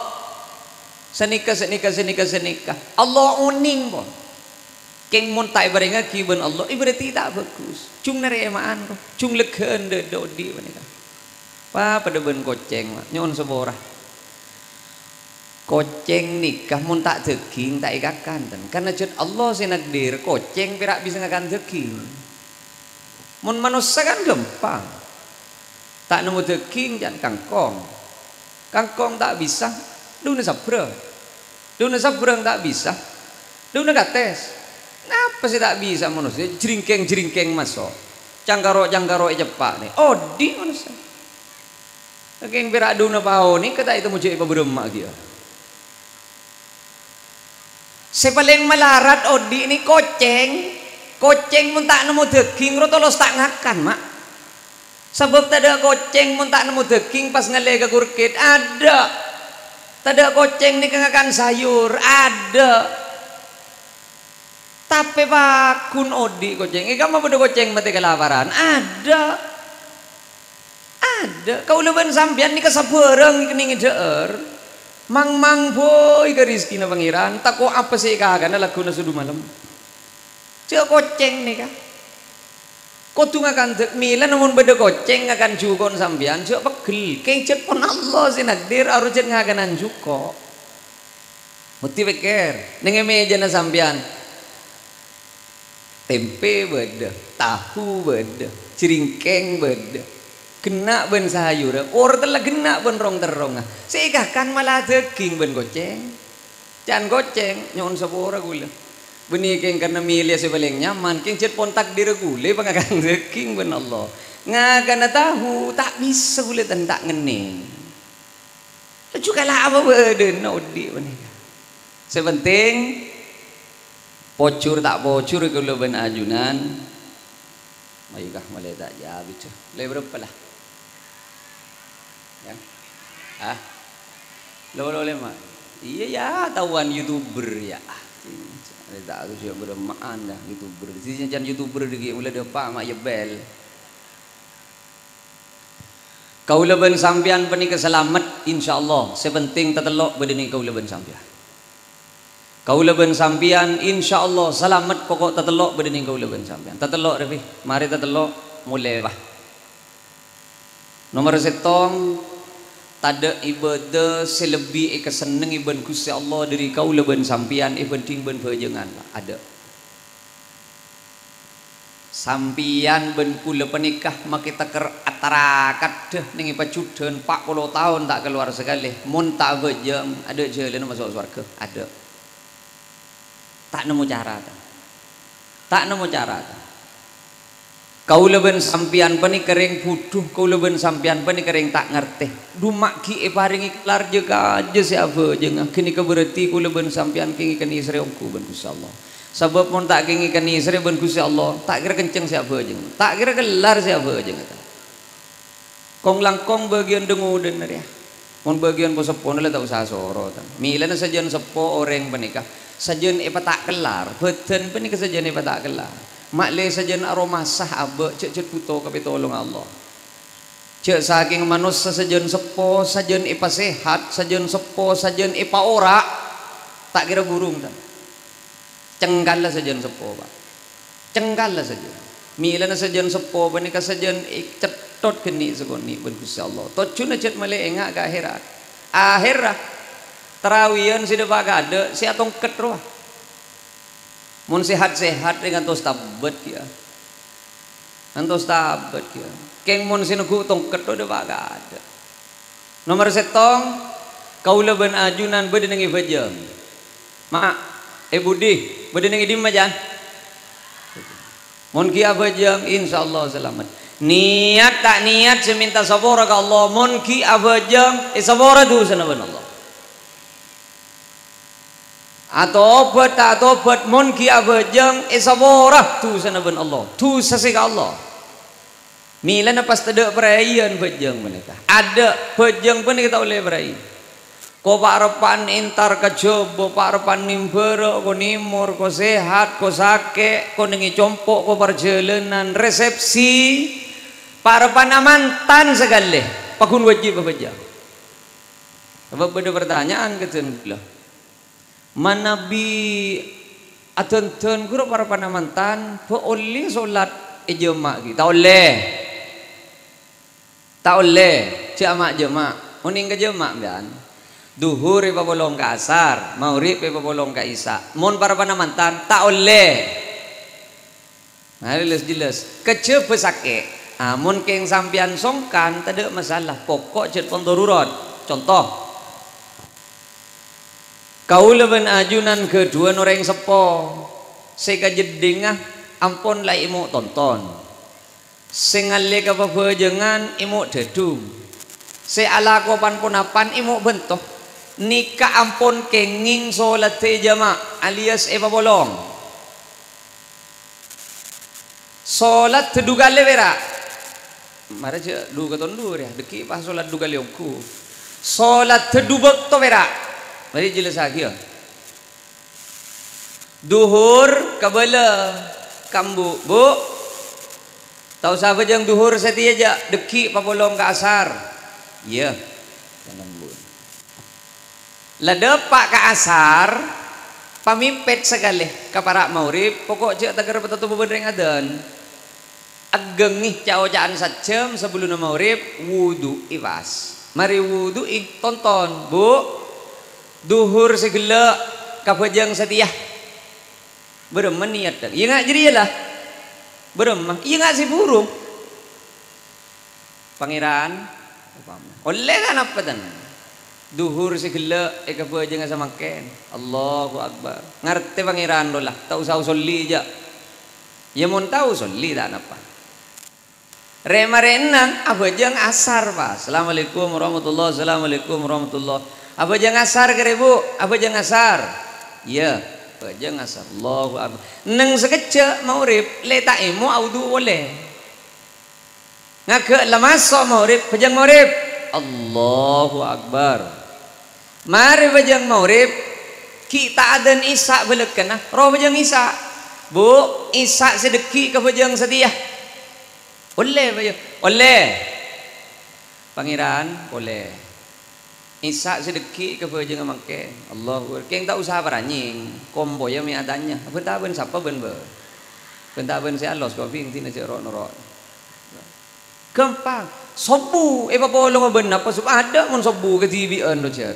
sanèka, sanèka, sanèka, sanèka." Allah onèng, pon. Kèng mon ta' èparèngaghi bân Allah, è berarti ta' bhâghus. Jhung narèma'an, ko. Jhung lèghân dâ-, dâ-, odi' panèka. Pa-, padâ bân kocèng, Ma'. Nyo'on sapora. Kocèng nèka mon ta' dhâghing, ta' èkakan, ten. Karna jhât Allah sè nakdir, kocèng pèra' bisa ngakan dhâghing. Mon manossa kan ghâmpang. Ta' nemmo dhâghing, can kangkong. Kangkong ta' bisa, dhuna sabrâng. Dhuna sabrâng ta' bisa, dhuna katès. Apa sè ta' bisa manossa? Jringkeng-jringkeng maso'. Cangkaro'-cangkaro' èceppa' nè. Odi' manossa. Kèng pèra' dhuna paon nèka ta' ètemmo jhâ' èpabârâmma kèya. Sè palèng malarat odi' nè kocèng. Kocèng mon ta' nemmo dhâghing, ro tolos ta' ngakan, Ma'. Sabâb tadâ' kocèng mon ta' nemmo dhâghing pas ngallè ka kurkit, adâ'. Tadâ' kocèng nèka ngakan sayur, adâ'. Tapè paggun odi' kocèng. È kamma bâdâ kocèng matè kalaparan? Adâ'. Adâ'. Kaulâ bân sampèyan nèka sabârâng ngèkennèngè dhâ'âr. Mang-mang bhâi ka rejhekkèna Pangèran, tako' apa sè èkakana lagghuna sodhu malem. Jhâ' kocèng nèka. Kodhu ngakan dhâ-, mèlana mon bâdâ kocèng ngakan jhuko'na sampèyan, jhâ' pegghel. Kèng jhât pon Allah sè nakdir, aro jhât ngakanan jhuko'. Bhuto pèkkèr, neng è mèjana sampèyan, tèmpè bâdâ, tahu bâdâ, jringkèng bâdâ, ghenna' bân sayurra, wortella ghenna' bân rong-terrongnga. Sè èkakan mala dhâghing bân kocèng. Can kocèng, nyo'on sapora kaulâ. Bânnè kèng karna mèlè sè palèng nyaman, kèng jhât pon takdirra kaulâ èpangakan dhâghing bân Allah. Ngakana tahu, ta' bisa kaulâ ten ta' ngennèng. Laju kala' apa bâdâna odi' panèka. Sè penting, pojhur ta' pojhur kaulâ bân ajunan. Mayu kah, malè ta' jawab, Cak. Lè bârâmpa la? Ya. Ah. Lo, lo, lè, Ma'. Iyâ, ya, taowan YouTuber, ya. Lè ta' tao sè bârâmma'an, ya, YouTuber. Sè can YouTuber dhâggi' mula dâpa' ma' yèbel. Kaulâ bân sampèyan panèka salamet, insyaallah. Sè penting tatello' bâdâ neng kaulâ bân sampèyan. Kaulâ bân sampèyan, insyaallah, salamet, poko' tatello' bâdâ neng kaulâ bân sampèyan. Tatello' rè, Pi. Marè tatello', molè, wah. Nomer sèttong, tadâ' ibâdâ sè lebbi èkasennengngè bân Ghustè Allah dâri kaulâ bân sampèyan èbhândhing bân bhâjângan, adâ'. Sampèyan bân kaulâ panèka makè tèkèr atara kadhâ neng è pajudhân, pa' polo taon ta' kalowar sakalè. Mon ta' abhâjâng, adâ' jhâlânna maso' sowarghâ? Adâ'. Ta' nemmo cara, ta'? Ta' nemmo cara, ta'? Kaulâ bân sampèyan panèka rèng budhu, kaulâ bân sampèyan panèka rèng ta' ngartè. Duma' ghi' èparèngè kellar jâ-kajâ sè abhâjângnga, ghânèka berarti kaulâ bân sampèyan kèngèng èkennèng èsrè ongghu bân Ghustè Allah. Sabâb mon ta' kèngèng èkennèng èsrè bân Ghustè Allah, ta' kèra kenceng sè abhâjâng, ta' kèra kellar sè abhâjâng. Kong-langkong bâgiyân dhân-ngodhân rèya. Mon bâgiyân po-seppona la ta' osa soro, ta. Mèlana sajân seppo orèng panèka, sajân èpata' kellar, bhâdhân panèka sajân èpata' kellar. Ma'lè sajân aromasa abâ', jhâ', jhâ' bhuto ka pitolongnga Allah. Jhâ' sakèng manossa sajân seppo, sajân èpasèhat, sajân seppo, sajân èpaora', ta' kèra burung, ta. Cengkalla sajân seppo, Pa'. Cengkalla sajân. Mèlana sajân seppo panèka sajân è-, cètthot ghânèka sakonè' bân Ghustè Allah. Tojjhuna jhât malè enga' ka akhèrat. Akhèrra, tarawiyân sè dâpa' kaadâ', sè atongket rowa. Mon sèhat-sèhat rè ngantos tabat kèya. Ngantos tabat kèya. Kèng mon sè neggu' tongket rowa dâpa' kaadâ'. Nomer sèttong, kaulâ bân ajunan bâdâ neng è bhâjâng. Ma', è budi, bâdâ neng è dimma, Jan? Mon ghi' abhâjâng, insyaallah salamet. Niyat ta' niyat sè mènta sapora ka Allah, mon ghi' abhâjâng, èsapora dhusana bân Allah. Atobat ta' atobat, mon ghi' abhâjâng, èsapora dhusana bân Allah. Dhusa sè ka Allah. Mèlana pas tadâ' parèyan bhâjâng panèka. Adâ' bhâjâng panèka ta' ollè parèyan. Ko pa'-reppa'an entar ka Jhâbâ, pa'-reppa'an nèmbhârâ', ko nèmor, ko sèhat, ko sakè', ko neng è compo', ko parjhâlânan, resepsi, pa'-reppa'na mantan sakalè, paggun wajib abhâjâng. Sabâb bâdâ partanya'an ka dân kaulâ. Manabi adhândhân ghuru para-pana mantan, bâ' ollè solat è jhâma' ghi? Ta' ollè. Ta' ollè, jhâ' ama'-jhâma'. Onèng ka jhâma', sampèyan. Dhuhur èpapolong ka asar, maghrib èpapolong ka isya. Mon para-pana mantan, ta' ollè. Nah, jelas-jelas. Kajhâbhâ sakè'. Ah, mon kèng sampèyan songkan, tadâ' masalah. Pokok jhât pon darurat. Conto. Kaulâ bân ajunan ghâdhuwân orèng seppo. Sè kajeddhingnga ampon la èmo' tonton. Sè ngallè ka pabhâjângan èmo' dhâdhung. Sè alako pan-ponapan èmo' bhânto. Nèka ampon kèngèng solatta è jamaah alias èpapolong. Solatta du kalè pèra'. Marè jhâ' du katon du rèya, dhâggi' pas solat du kalè ongghu. Solatta du bâkto pèra'. Marè jelassaghi, yâ. Duhur kabâlâ ka embu', Bu. Ta' osa abhâjâng duhur satèya jhâ', dhâggi' papolong ka asar. Iyâ. La dâpa' ka asar, pamèmpet sakalè ka para' maghrib, poko' jhâ' taghâr patottoba bân rèng adzân. Èghângè ca'-oca'an sajjhâm sabellunna maghrib, wudu'i pas. Marè wudu'i, tonton, Bu. Duhur sè ghellâ' ka bhâjâng satèya. Bârâmma niyatta? Iyâ nga' jârèya la. Bârâmma? Iyâ nga' sè burung. Pangèran, ollè ta' napa tan? Duhur sè ghellâ' èkabhâjânga samangkèn. Allahu Akbar. Ngartè Pangèran rowa la, ta' osa osolli jhâ'. Iyâ mon tao osolli ta' napa. Rè-marè enneng abhâjâng asar, pas. Assalamualaikum warahmatullah, assalamualaikum warahmatullah. Abhâjâng asar kèrè, Bu, abhâjâng asar. Iyâ, abhâjâng asar. Allahu Akbar. Enneng sakejjhâ' maghrib, lè ta' èmo' awudu polè. Ngaghâ' la maso' maghrib, bhâjâng maghrib. Allahu Akbar. Marè bhâjâng maghrib, ghi' ta' adzân isya' bâlâkana, ro bhâjâng isya'. Bu, isya' sè dhâggi' ka bhâjâng satèya. Ollè, bhâjâng? Ollè. Pangèran, polè. Isya' sè dhâggi' ka bhâjângnga mangkèn. Allahu Akbar. Kèng ta' osa paranyèng. Kompoyya mè' atanya. Bân-tabân sapa bân bâ? Bân-tabân sè alos, kok bhing dina jhâ' ro'-noro'. Ghâmpang. Sobbhu èpapolonga bân napa, sob-, adâ' mon sobbhu kadhibi'ân, rojâr.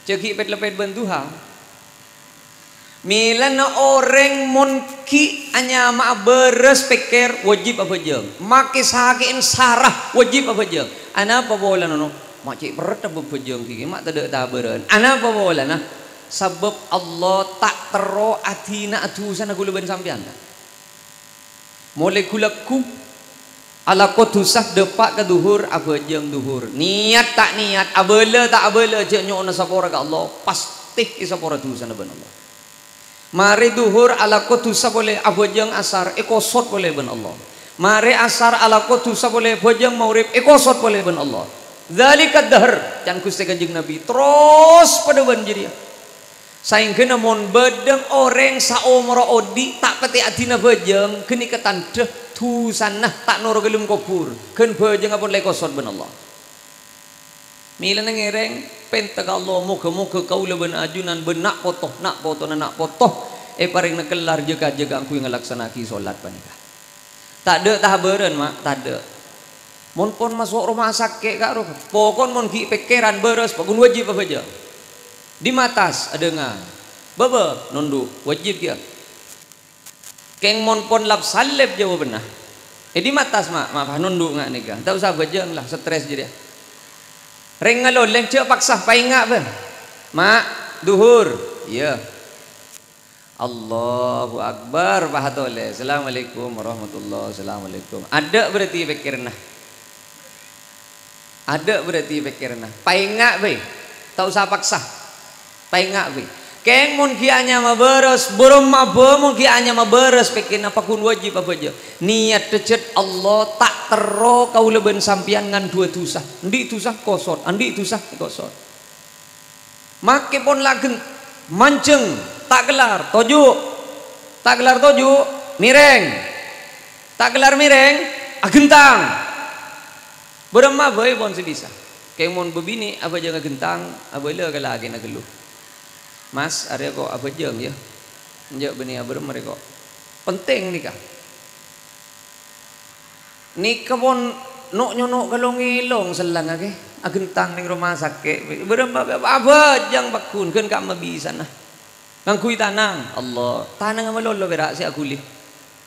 Jhâ' ghi' pèt-leppèt bân duha. Mèlana orèng mon ghi' anyama'a bârâs pèkkèr, wajib abhâjâng. Makè sakè'en sara, wajib abhâjâng. Anapa polana, no? Ma' cè' perretta bhâjâng ghi', ma' tadâ' tabârân. Anapa polana? Sabâb Allah ta' terro adina'a dhusana kaulâ bân sampèyan. Molè ghu-lagghu, alako dhusa, dâpa' ka dhuhur, abhâjâng dhuhur. Niyat ta' niyat, abâlâ ta' abâlâ, jhâ' nyo'ona sapora ka Allah, pastè èsapora dhusana bân Allah. Marè dhuhur alako dhusa polè, abhâjâng asar, èkosot polè bân Allah. Marè asar alako dhusa polè, bhâjâng maghrib, èkosot polè bân Allah. Dzalika dahar, can Ghustè Kanjeng Nabi, terros padâ bân jârèya. Saèngghâna mon bâdâ orèng saomorra odi' ta' patè adina bhâjâng, ghânèka tandhâ dhusana ta' noro' ka dâlem kobhur, ghân bhâjângnga pon la èkosot bân Allah. Mèlana ngèrèng, pènta ka Allah, moghâ-moghâ kaulâ bân ajunan bân na' poto, na' potona na' poto èparèngana kellar jâgâ-jâgâ kaangghuy ngalaksana'aghi solat panèka. Tadâ' tabârân, Ma', tadâ'. Mon pon maso' roma sakè', ka'ro, pokon mon ghi' pèkkèran bârâs, pokon wajib abhâjâng. Dimma attas, adhângan. Bâbâ, nondhu', wajib kèya. Kèng mon pon lap-salèp jâwâbânna. È dimma attas, Ma', maaf, nondhu' nga' nèka. Ta' osa abhâjâng la, strès jârèya. Rèng ngalolèng, jhâ' paksa, paènga', bân. Ma', dhuhur. Iyâ. Allahu Akbar, pahatolè. Assalamualaikum warahmatullah, assalamualaikum. Adâ' berarti pèkkèranna. Adâ' berarti pèkkèranna. Paènga' bhâi. Ta' osa paksa. Paènga' bhâi. Kèng mon ghi' anyama bârâs, bârâmma bhâi mon ghi' anyama bârâs pèkkèranna, paggun wajib abhâjâng. Niyatta jhât Allah ta' terro kaulâ bân sampèyan nganduwâ dhusa. Andi' dhusa kosot, andi' dhusa kosot. Makè pon la gen-, manjeng, ta' kellar, toju'. Ta' kellar toju', mèrèng. Ta' kellar mèrèng, aghentang. Bârâmma bhâi pon sè bisa. Kèng mon bâbinè' abhâjâng aghentang, abâlâ ka lakèna ghâllu. Mas, arèya ko' abhâjâng, yâ. Enjâ' bânnè abârâmma rè ko'. Pentèng nèka. Nèka pon no'-nyono' ka long-èlong sellangnga, kè. Aghentang neng roma sakè'. Bârâmma abhâjâng paggun, ghân ka'emma bisana. Ngangghuy tanang. Allah. Tanangnga malolo pèra' sè aghuli.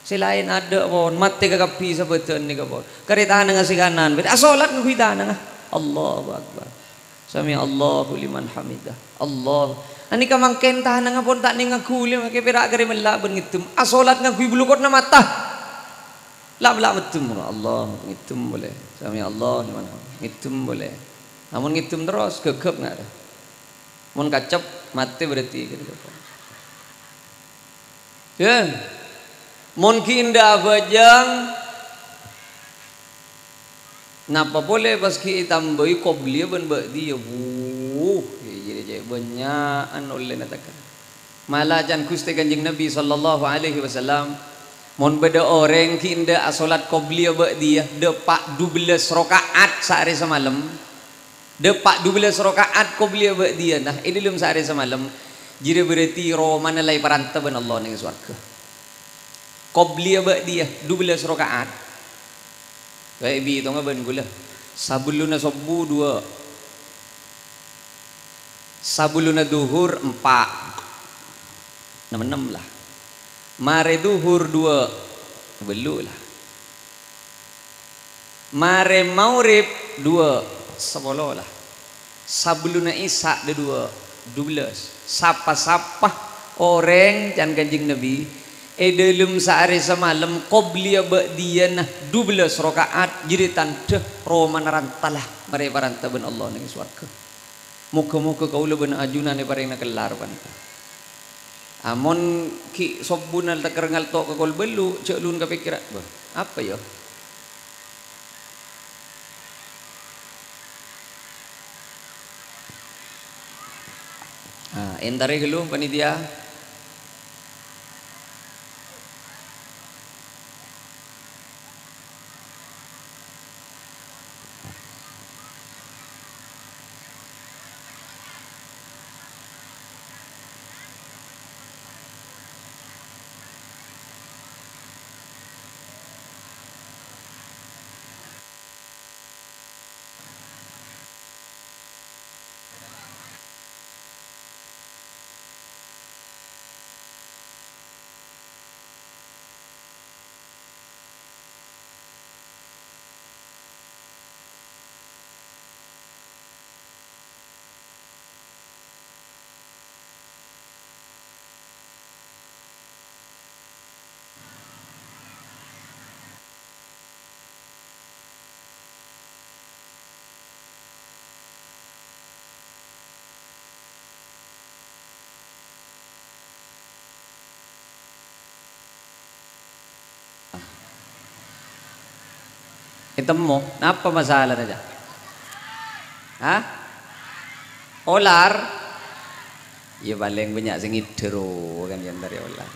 Sè laèn adâ' pon. Matè kakabbhi sabâdân nèka pon. Karè tanangnga sè kanan. Asolat ngangghuy tanangnga. Allahu Akbar. Sami'allahu liman hamidah. Allah. Anèka mangkèn tanangnga pon ta' nènga ghuli, mangkèn pèra' karè mella' bân ngèddhem. Asolat ngangghuy bulu kotna mata. La'-mella' mèddhem, Allah, ngèddhem polè. Sami'allahu liman hamidah. Ngèddhem polè. Amon ngèddhem terros, ghâghâp nga' rè. Mon kacep, matè berarti. Ya. Mon ghi' endâ' abhâjâng, napa polè pas ghi' ètambâi qobliyah bân ba'diyah? Wuh, iyâ, jârèya cè' bânnya'an ollèna tekka. Mala can Ghustè Kanjeng Nabi sallallahu alaihi wasallam, mon bâdâ orèng ghi' endâ' asolat qobliyah ba'diyah, dâpa' dubellâs raka'at saarè samalem, dâpa' dubellâs raka'at qobliyah ba'diyah, nah, è dâlem saarè samalem, jârèya berarti romana la èparanta bân Allah neng sowarghâ. Qobliyah ba'diyah, dubellâs raka'at. Bhâi, bitongnga bân ghulâ. Sabellunna sobbhu, duwâ'. Sabellunna dhuhur, empa'. Nem-ennem, la. Marè dhuhur, duwâ'. Bâllu', la. Marè maghrib, duwâ', sapolo, la. Sabellunna isya, dâ-, duwâ', dubellâs. Sapa-sapa orèng, can Kanjeng Nabi, è dâlem saarè samalem, qobliyah ba'diyana dubellâs raka'at, jârèya tandhâ romana ranta, la, marè èparanta bân Allah neng sowarghâ. Moghâ-moghâ kaulâ bân ajunan èparèngana kellar panèka. Amon ghi' sobbhuna tekka ngalto' ka kol bâllu', jhâ' lun kapèkkèra, "Bâh, apa, yâ?" Ah, èntarè ghâllu, panitia. Ètemmo, napa masalana, Cak? Hah? Olar? Iyâ, palèng bânnya' sè ngèdhâ rowa kan, yâ, èntarè olar.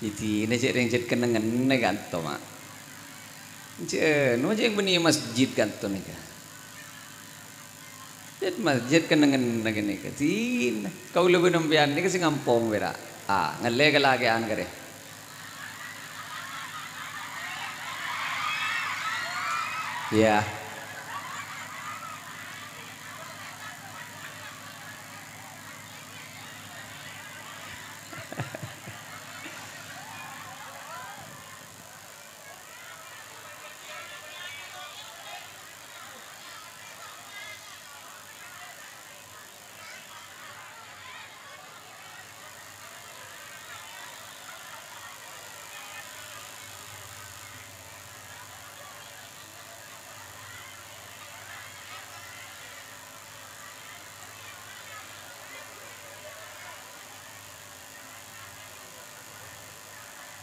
Dhâddhi, nè cè' rèng cè' kennengnganna kanto, Ma'. Cè', no, cè' bânnè masjid kanto nèka. Cè' masjid kennengnganna ghânèka. Dinah, kaulâ bân sampèyan nèka sè ngampong pèra'. Ah, ngallè kalakè'an karè. Iyâ.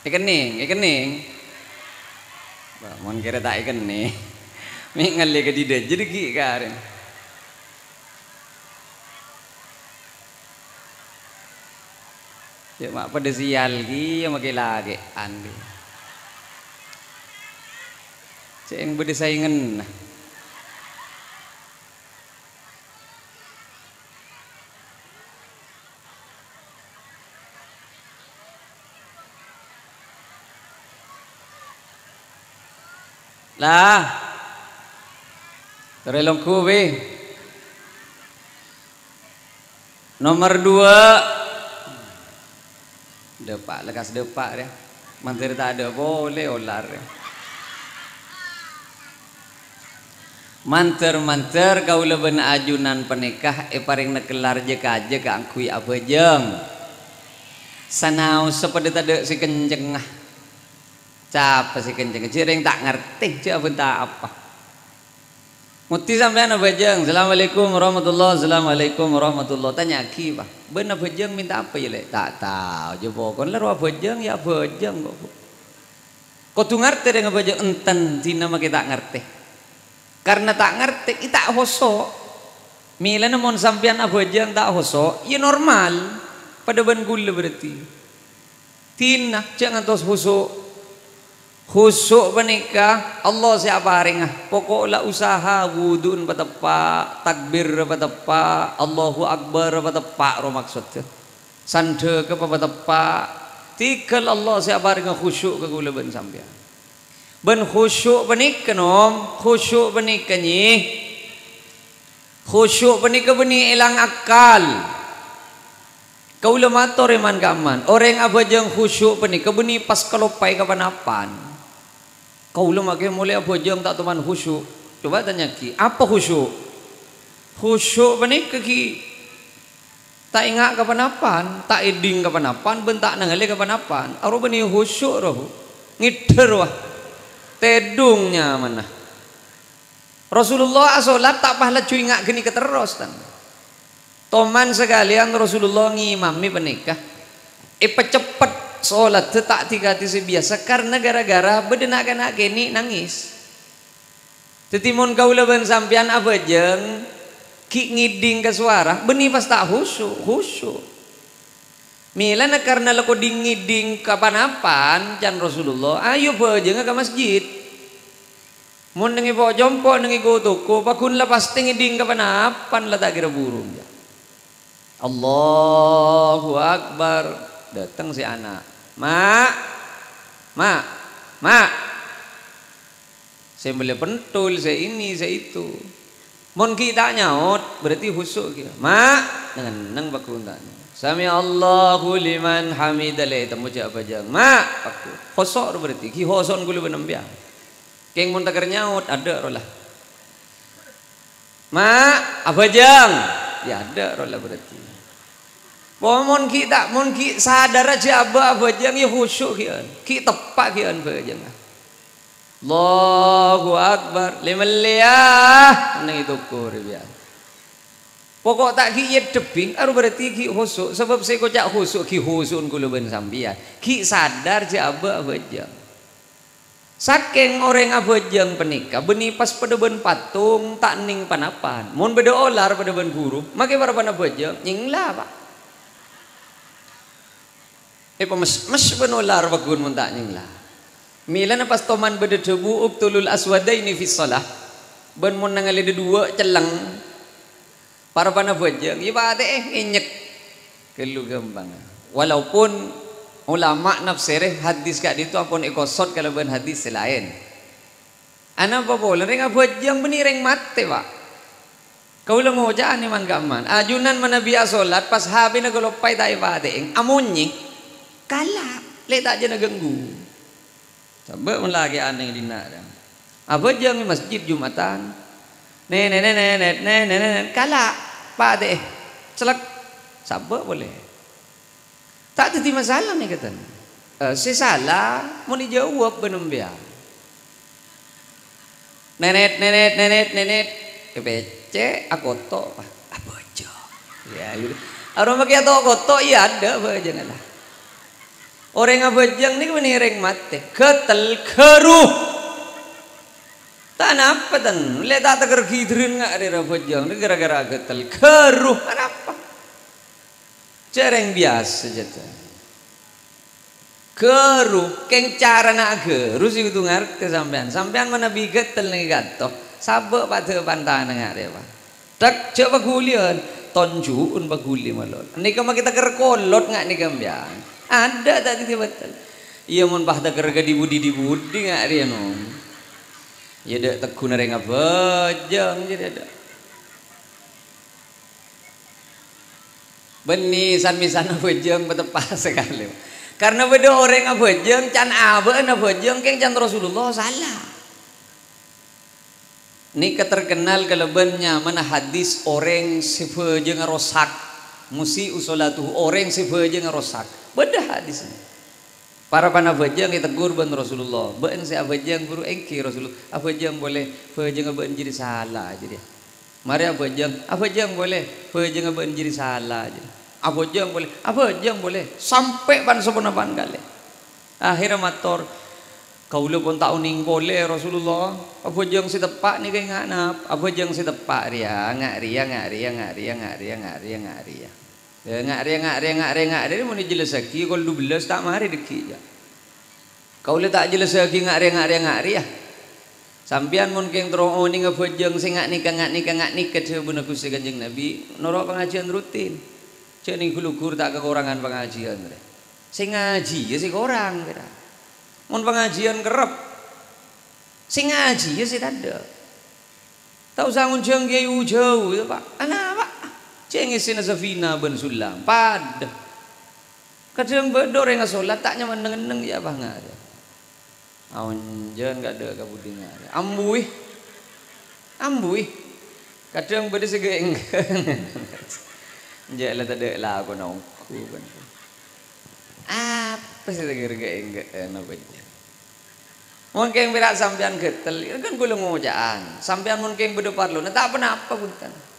Èkennèng, èkennèng. Bâh, mon kèra ta' èkennèng, mè' ngallè ka dhidhâ jârèya ghi' karèn. Cè' ma' padâ sial kèya makè lakè'an, dhi. Cè' bâdâ saènganna. Lah. Torè longghu, Wi. Nomer dua. Dâpa', lekkas dâpa', rè. Mandhâr ta' adâ' polè olar, rè. Mandhâr-mandhâr kaulâ bân ajunan panèka èparèngana kellar jâ-kajâ kaangghuy abhâjâng. Sanaossa padâ tadâ' sè kencengnga. Sapa sè kencengnga? Jhâ' rèng ta' ngartè, jhâ' abhânta apa. Ngoddi sampèyan abhâjâng, "Assalamualaikum warahmatullah, assalamualaikum warahmatullah." Tanya'aghi, "Bâ, bân abhâjâng mènta apa, yâ, Lè'?" "Ta' tao, jhâ' pokokna la rowa abhâjâng, yâ abhâjâng kok, Bu." Kodhu ngartè rèng abhâjâng, enten dina makè ta' ngartè. Karna ta' ngartè, è ta' hoso'. Mèlana mon sampèyan abhâjâng ta' hoso', yâ normal. Padâ bân kaulâ berarti. Dina, jhâ' ngantos hoso'. Hoso' panèka Allah sè aparènga. Pokok la usaha wudhu'na pateppa', takbirra pateppa', Allahu Akbar pateppa' ro maksodda. Sandhâ ka papateppa', tèghâl Allah sè aparènga khusyuk ka kaulâ bân sampèyan. Bân khusyuk panèka, Nom, khusyuk panèka, Nyi. Khusyuk panèka bânnè èlang akal. Kaulâ mator è man-kamman, orèng abhâjâng khusyuk panèka bânnè pas kaloppaè ka panapan. Kaulâ makè molaè abhâjâng ta' toman khusyuk. Coba tanya'aghi, apa khusyuk? Khusyuk panèka ghi' Ta' enga' ka panapan, ta' èdhing ka panapan, bân ta' nangalè ka panapan. Arowa bânnè khusyuk, rowa. Ngèdhâr, wa. Tèdhung nyamanna. Rasulullah asolat ta' pas laju enga' ghânèka terros, tan. Toman sakalèyan Rasulullah ngimami panèka. Èpaceppet solatta ta' dhikadhi sè biyasa karna gara-gara bâdâ na'-kana' kènè' nangès. Dhâddhi, mon kaulâ bân sampèyan abhâjâng, ghi' ngèdhing ka sowara, bânnè pas ta' khusyuk, khusyuk. Mèlana karna la kodhing ngèdhing ka panapan, can Rasulullah, ayo bhâjângnga ka masjid. Mon neng è po'-compo', neng è ko-toko, paggun la pastè ngèdhing ka panapan, la ta' kèra buru, ya. Allahu Akbar. Dâteng sè ana'. "Ma', ma', ma'." Sè mellè pentul, sè ini, sè itu. Mon ghi' ta' nyaot, berarti khusyuk ghi'. "Ma'," neng-enneng paggun ta' nyaot. "Sami'allahu liman hamidah," lè, temmo jhâ' abhâjâng. "Ma'," paggun. Khusyuk ro berarti, ghi' khusyuk kaulâ bân sampèyan. Kèng mon ta' kèra nyaot, adâ' ro la. Ma', abhâjâng. Ya, adâ' ro la berarti. Pon mon ghi' ta', mon ghi' sadhârâ jhâ' abâ' abhâjâng, ya khusyuk ghi'ân. Ghi' teppa' ghi'ân bhâjângnga. Allahu Akbar. Lè-mellèya. Neng è toko rè biyasa. Pokok ta' ghi' èdhebbhi, arowa berarti ghi' khusyuk. Sabâb sè èkoca' khusyuk, ghi' khusyu'en kaulâ bân sampèyan. Ghi' sadhâr jhâ' abâ' abhâjâng. Sakèng orèng abhâjâng panèka bânnè pas padâ bân patung ta' nèng panapan. Mon bâdâ olar padâ bân buru, makè parappa'na abhâjâng, nyèngla, Pa'. Èpamès-mès bân olar paggun mon ta' nyèngla. Mèlana pas toman bâdâ dhâbu, "Uqtulul aswadaini fis shalah." Bân mon nangalè dâduwâ' cellèng, Parappa'na abhâjâng, ya patè'è, ngènyèk. Ghâllu ghâmpang. Walaupun ulama nafsèrè hadis ka'dinto ampon èkosot kalabân hadis sè laèn. Anapa polè rèng abhâjâng bânnè rèng matè, Pa'. Kaulâ ngoca'a nèman-kamman, ajunan manabi asolat pas H P-na kaloppaè ta' èpatè'è, amonyè. Kala', lè' ta' jhâna ganggu. Sabâ' mon lakè' anèng è dinna', rè. Abhâjâng è masjid Jumatan. Nè, nè, nè, nè, nè, nè, nè, nè, kala', patè'è. Cellèk. Sabâ' polè. Ta' dhâddhi masalah nèka, tan. Eh, sè sala mon èjâwâb bân sampèyan. Nènèt, nènèt, nènèt, nènèt. Èpècè', akoto', pa-, abhâjâng. Ya, gitu. Arowa makè ato' koto', iyâ adâ' abhâjângnga la. Orèng abhâjâng nèka bânnè rèng matè. Ghâtel, ghâru. Ta' napa, tan. Lè' ta' tèkèr ghiderrân nga' rèya abhâjâng. Nèka ghârâ-ghârâ ghâtel, ghâru. Anapa? Jhâ' rèng biyasa, jhâ'. Ghâru, kèng carana aghâru sè kodhu ngartè sampèyan. Sampèyan manabi ghâtel nèng è kanto, sabâ' padâ pantana nga' rèya, Pa'. Dhâk, jhâ' paghuliyân, tonju'un paghuli malolo. Nèka makè tèkèr kolot nga' nèka sampèyan. Adâ' ta' dhâddhi bâtel. Iyâ, mon pas tèkèr ka dhi-budhi-dhi-budhi nga' rèya, no. Iyâ, dâ' tegghuna rèng abhâjâng, jârèya dâ'. Bânnè san-mèsan abhâjâng pateppa' sakalè. Karna bâdâ orèng abhâjâng, can abâ'na abhâjâng, kèng can Rasulullah sala. Nèka terkenal kalabân nyamana hadis orèng sè bhâjângnga rosak. Musi'u sholatuhu, orèng sè bhâjângnga rosak. Bâdâ hadisna. Para panabhâjâng ètegur bân Rasulullah. "Bâ'na sè abhâjâng, buru?" "Èngghi, Rasulullah." "Abhâjâng polè, bhâjângnga bâ'na jârèya sala," jârèya. "Marè abhâjâng." "Abhâjâng polè, bhâjângnga bâ'na jârèya sala," jârèya. "Abhâjâng polè, abhâjâng polè." Sampè' pan-saponapan kalè. Akhèrra mator, "Kaulâ pon ta' onèng polè, Rasulullah. Abhâjâng sè teppa' nèka nga' napa? Abhâjâng sè teppa' rèya, nga' rèya, nga' rèya, nga' rèya, nga' rèya, nga' rèya, nga' rèya." Eh, nga' rèya, nga' rèya, nga' rèya, nga' rèya, mon èjhellasaghi kol dubellâs ta' marè dhâggi', jâ. Kaulâ ta' jhellasaghi nga' rèya, nga' rèya, nga' rèya. Sampèyan mon kèng terro onènga bhâjâng sè nga' nèka, nga' nèka, nga' nèka dhâbuna Ghustè Kanjeng Nabi, noro' pangajiân rutin. Jâ' nèng ghul-ghur ta' kakorangan pangajiân, rè. Sè ngajiyâ sè korang, kèra. Mon pangajiân kerrep, sè ngajiyâ sè tadâ'. Ta' osa ngonjhâng kèyaè jhâu, yâ, Pa'. Ana, Pa'. Cè' ngèssèna Safina bân Sullam. Padâ. Kadhâng bâdâ orèng asolat ta' nyaman neng-enneng, yâ, Pa', ngarè. Aonjhân kadâ' ka budi ngarè. Ambuwi. Ambuwi. Kadhâng bâdâ sè ghâ-ènggâ'ân. Jâ' la tadâ' lakona ongghu, kan. Apa sè ta' kèra ghâ-ènggâ'ân apa jâ? Mon kèng pèra' sampèyan ghâtel, kan kaulâ ngoca'an. Sampèyan mon kèng bâdâ parlona, ta' ponapa, bhunten.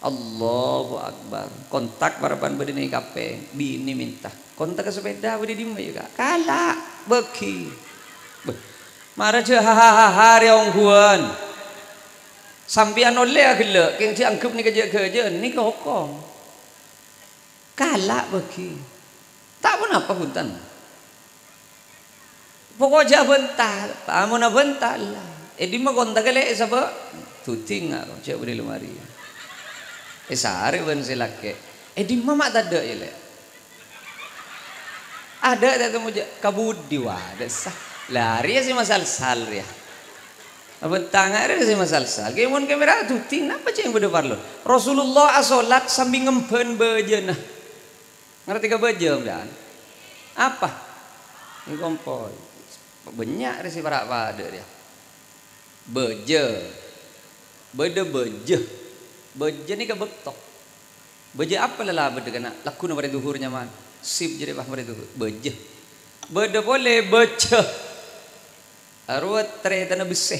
Allahu Akbar. Kontak parappa'na bâdâ neng kapèng, binè mènta. "Kontakka sepèda bâdâ è dimma, yâ, Ka'?" "Kala', bâghi." Bâh, mara jâ' ha-ha-ha-ha rèya ongghuwân. Sampèyan ollè aghellâ', kèng dianggep nèka jâ'-ghâjâ'ân, nèka hokom. Kala' bâghi. Ta' ponapa, bhunten. Poko' jâ' abânta, amon abânta, la. È dimma kontakka lè' sabâ'? Duding, nga', jâ' bâdâ è lemari. Èsarè bân sè lakè'. È dimma ma' tadâ', yâ, Lè'? Adâ' ta' temmo jâ', ka budi, wa, dâ' sa. La, rèya sè masalsal, rèya. Abânta nga' rèya sè masalsal. Kèmon kèmera duding, napa cè' bâdâ parlo? Rasulullah asolat sambi ngembhân bâjâna. Ngartè ka bâjâ, sampèyan? Apa? Nèko kompoy. Bânnya' rè sè para' padâ rèya. Bâjâ. Bâdâ bâjâ. Bâjâ nèka bâkto. Bâjâ apa la la bâdâ kana' lagghuna marè dhuhur nyaman. Sip jârèya pas marè dhuhur. Bâjâ. Bâdâ polè bâjâ. Arowa tarètanna bessè.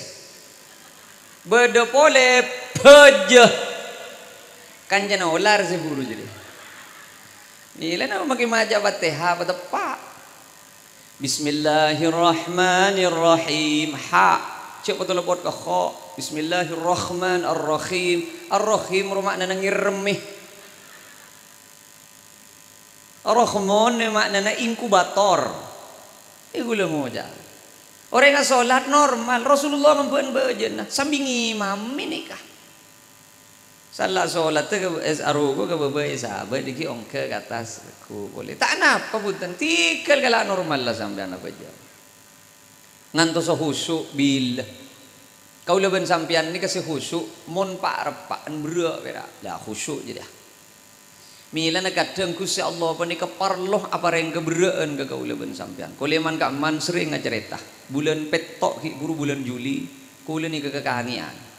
Bâdâ polè bâjâ. Kancana olar sè buru jârèya. Mèlana makè maca Fatihah pateppa'. Bismillahirrahmanirrahim. Ha. Cè' potolopot ka kho. Bismillahirrahmanirrahim. Ar-Rahim ro ma'nana ngèremmè. Rahmun ma'nana inkubator. È ghulâ ngoca'. Orèng asolat normal, Rasulullah ngembhân bâjâna sambi ngimami nèka. Sala solat ka, es, arowa ka bâbâ èsabâ' dhiggi' ongghâ ka attas, ghu polè. Ta' napa, bhunten. Tèghâl kala' normal la sampèyan abâjâ. Ngantosa khusyuk, bilâ. Kaulâ bân sampèyan nèka sè khusyuk, mon pa'-reppa'an berrâ' pèra'. La khusyuk jârèya. Mèlana kadhâng Ghustè Allah panèka parlo aparèng kaberrâ'ân ka kaulâ bân sampèyan. Kolèman ka'emman serrèng acarèta. Bulân Pètto' ghi' buru bulân Juli, kaulâ nèka kakangèyan.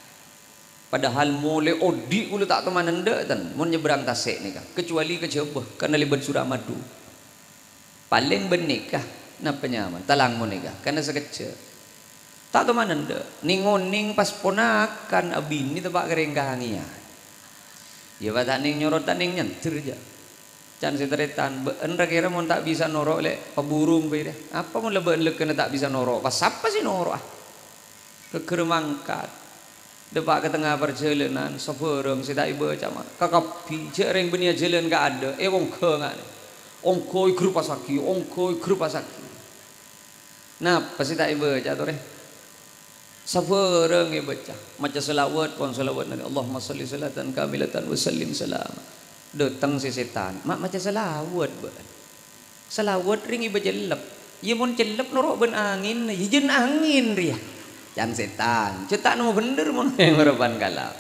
Padahal molè odi' kaulâ ta' toman endâ', ten, mon nyabbrang tasè' nèka, kecuali ka Jhâbâ, karna lèbât Suramadu. Palèng bân nèka, napa nyaman, talang mon nèka, karna sakejjhâ'. Ta' toman endâ', nèng-onèng pas ponakan abinè teppa' ka rèng kangèyan. Iyâ, pas ta' nèng nyoro, ta' nèng nyandher, jâ. Can sè tarètan, "Bâ'en ra-kèra mon ta' bisa noro', Lè', paburung bhâi, rè." "Apa mon la bâ'en lèkana ta' bisa noro'? Pas sapa sè noro'a?" Ghâgghâr mangkat. Dâpa' ka tengnga parjhâlânan, sabhârâng sè ta' èbâca, ma-, kakabbhi. Jâ' rèng bânnè ajhâlân ka adâ', èongghâ nga'. Ongghâ ègrupassaghi, ongghâ ègrupassaghi. Napa sè ta' èbâca, torè? Sabhârâng èbâca. Maca shalawat, pon shalawat Nabi. Allahumma shalli shalatan kamilatan wa sallim salama. Dâteng sè sètan. Ma' maca shalawat, bâ'en. Shalawat rèng èbâ cellep. Iyâ, mon cellep noro' bân angènna, iyâ jân angèn rèya. Can sètan. Cè' ta' nemmo bhendher mon marapan kala.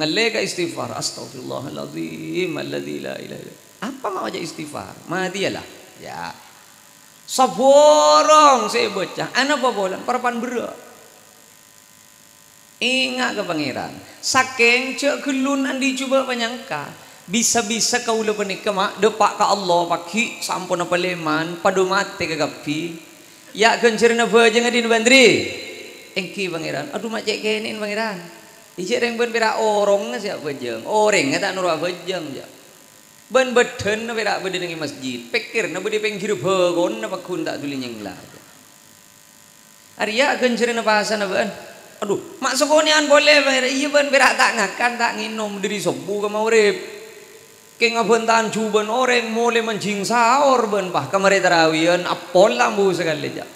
Ngallè ka istighfar, "Astaghfirullahaladzim alladzi la ilaha illa." Apa ma' maca istighfar? Matèya la. Yâ. Sabhârâng sè èbâca, ana' papolan, parapan berrâ'. Enga' ka Pangèran. Sakèng jhâ' ghellun andi' jhubâ' panyangka. Bisa-bisa kaulâ panèka, ma', dâpa' ka Allah, paghi' samponna palèman, padâ matè kakabbhi. Ya' ghânjhârânna bhâjângnga dhin bândri. Èngghi, Pangèran. Adhu, ma' cè' kènè'en, Pangèran. Ijâ' rèng bân pèra' orongnga sè abhâjâng. Orèngnga ta' noro' abhâjâng, jâ'. Bân bâdhânna pèra' bâdâ neng è masjid. Pèkkèrra bâdâ è pèngghirra bhâkona pagghun ta' dhuli nyèngla. Arèya ghânjhârânna pasana bâ'ân. Adhu, ma' sakonè'an polè, Pangèran. Iyâ, bân pèra' ta' ngakan, ta' ngènom dhâri sobbhu ka maghrib. Kèng abhântaan jhubâ' orèng molè manjhing saor bân pas ka marè tarawiyân apola ambu sakalè, jâ'.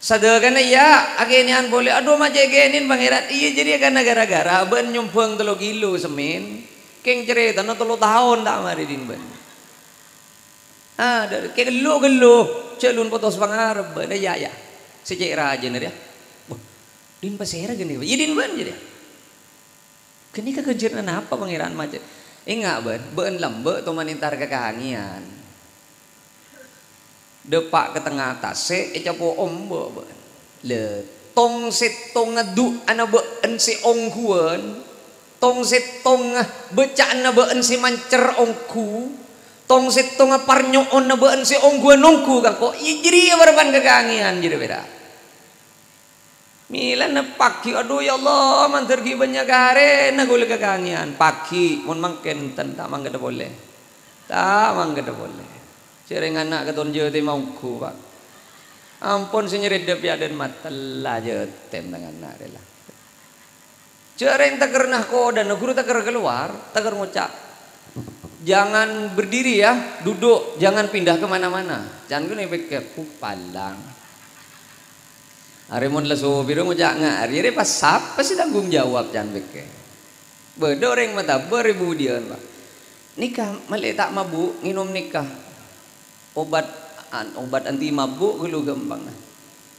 Sadhâkana, iyâ, akènè'an polè. Adhu, ma' cè' kènè'en, Pangèran. Iyâ, jârèya kana gara-gara bâ'ân nyombhâng tello kilo semmèn. Kèng carètana tello taon ta' marè dhin bâ'ân. Ah, dâ-, kè ghellu-ghellu, jhâ' lun potos pangarebbhân, iyâ, iyâ. Sè cè' rajâna rèya. Wah, dhin pasèra ghânèka? Iyâ, dhin bâ'ân jârèya. Ghânèka ghânjhârânna napa, Pangèran, macet? Enga', bâ'ân, bâ'ân lambâ' toman entar ka kangèyan. Dâpa' ka tengnga tasè', ècapo' omba', bâ'ân. Lè, tong-sèttongnga du'ana bâ'ân sè ongghuwân, tong-sèttongnga bâca'anna bâ'ân sè mancer ongghu, tong-sèttongnga parnyo'onna bâ'ân sè ongghuwân ongghu ka engko', iyâ jârèya bârâmpan ka kangèyan jârèya pèra'. Mèlana paghi', adhu, ya Allah, mandhâr ghi' bânnya' karèna ghulâ ka kangèyan. Paghi', mon mangkèn enten, ta' mangghâdhâ polè. Ta' mangghâdhâ polè. Sèrèng ana' katon jâtè maongghu, Pa'. Ampon sè nyarèddhâ pèyadhân matella jâtèm tang ana' rè la. Jâ' rèng taker nakodana, ghuru taker kalowar, taker ngoca', "Jangan berdiri ya, duduk, jangan pindah ke mana-mana." Can ghânèka pèkkèr, "Uh, palang. Arè mon la sopirra ngoca' nga' arèya rè, pas sapa sè tanggung jawab?" can pèkkèr. Bâdâ orèng matabâr è budiyân, Pa'. Nèka ma'lè ta' mabu' ngènom nèka. Obat, an-, obat anti mabuk ghâllu ghâmpang.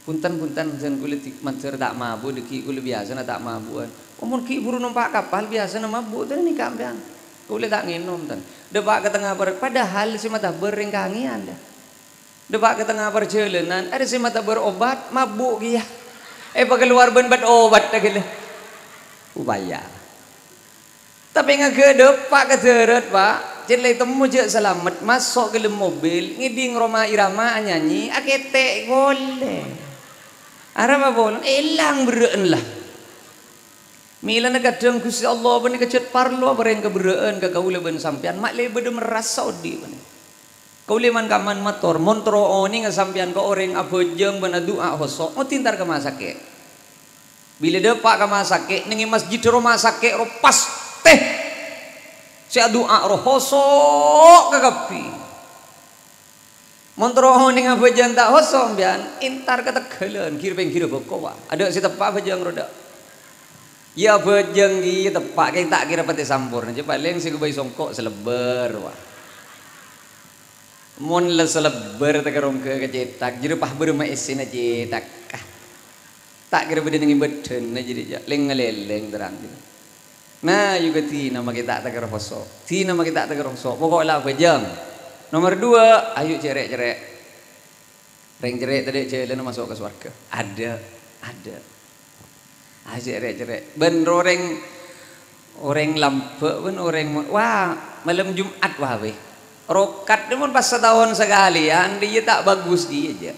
"Bhunten, bhunten, bhunten, kaulâ di-, mandhâr ta' mabu', dâgghi' kaulâ biyasana ta' mabu'ân." "Oh, mon ghi' buru nompa' kapal, biyasana mabu', dhâri nèka sampèyan. Kaulâ ta' ngènom, ten." Dâpa' ka tengnga par-, padahal sè matabâr rèng kangèyan, dâ. Dâpa' ka tengnga parjhâlânan, arè sè matabâr obat, mabu' kèya. Èpakalowar bân bat-obat, ghellâ. Upaya. Tapè ngaghâ' dâpa' ka dârât, Pa'. Cè' la ètemmo jâ' salamet, maso' ka dâlem mobil, ngèdhing roma irama anyanyi, akètè' polè. Arapa polana? Èlang berrâ'ân la. Mèlana kadhâng Ghustè Allah panèka jhât parlo aparèng kabherrâ'ân ka kaulâ bân sampèyan, ma'lè bâdâ merrassa odi' panèka. Kaulâ man-kamman mator, mon terro onènga sampèyan ka orèng abhâjâng bân adu'a hoso', ngoddi entar ka rumah sakit. Bilâ dâpa' ka rumah sakit, neng è masjid rumah sakit ro pastè sè adu'a ro hoso' kakabbhi. Mon terro onènga abhâjâng ta' hoso' sampèyan, entar ka teggâlân, ghir-pèngghirra bâko, wa. Adâ' sè teppa' abhâjâng ro dâ'. Iyâ, abhâjâng ghiyâ teppa', kèng ta' kèra patè samporna, jâ' palèng sè èghâbây songko' salebbâr, wa. Mon la salebbâr takarongghâ ka cètak, jârèya pas bârâmma èssèna cètak. Ta' kèra bâdâ neng è bâddhâna jârèya, jâ'. Lèng-ngalèlèng terrang jârèya. Nah, ayu ka dina makè ta' takarongso. Dina makè ta' takarongso. Pokok la abhâjâng. Nomor dua, ayu cèrè'-cèrè'. Rèng cèrè' tadâ' jhâlânna maso' ka sowarghâ. Adâ', adâ'. Ah, cèrè'-cèrè'. Bân orèng, orèng lambâ' bân orèng mo-, wah, malem Jum'at, wah, wè. Rokat nè mon pas sataon sakalèyan, iyâ ta' bhâghus ghiyâ, jâ'.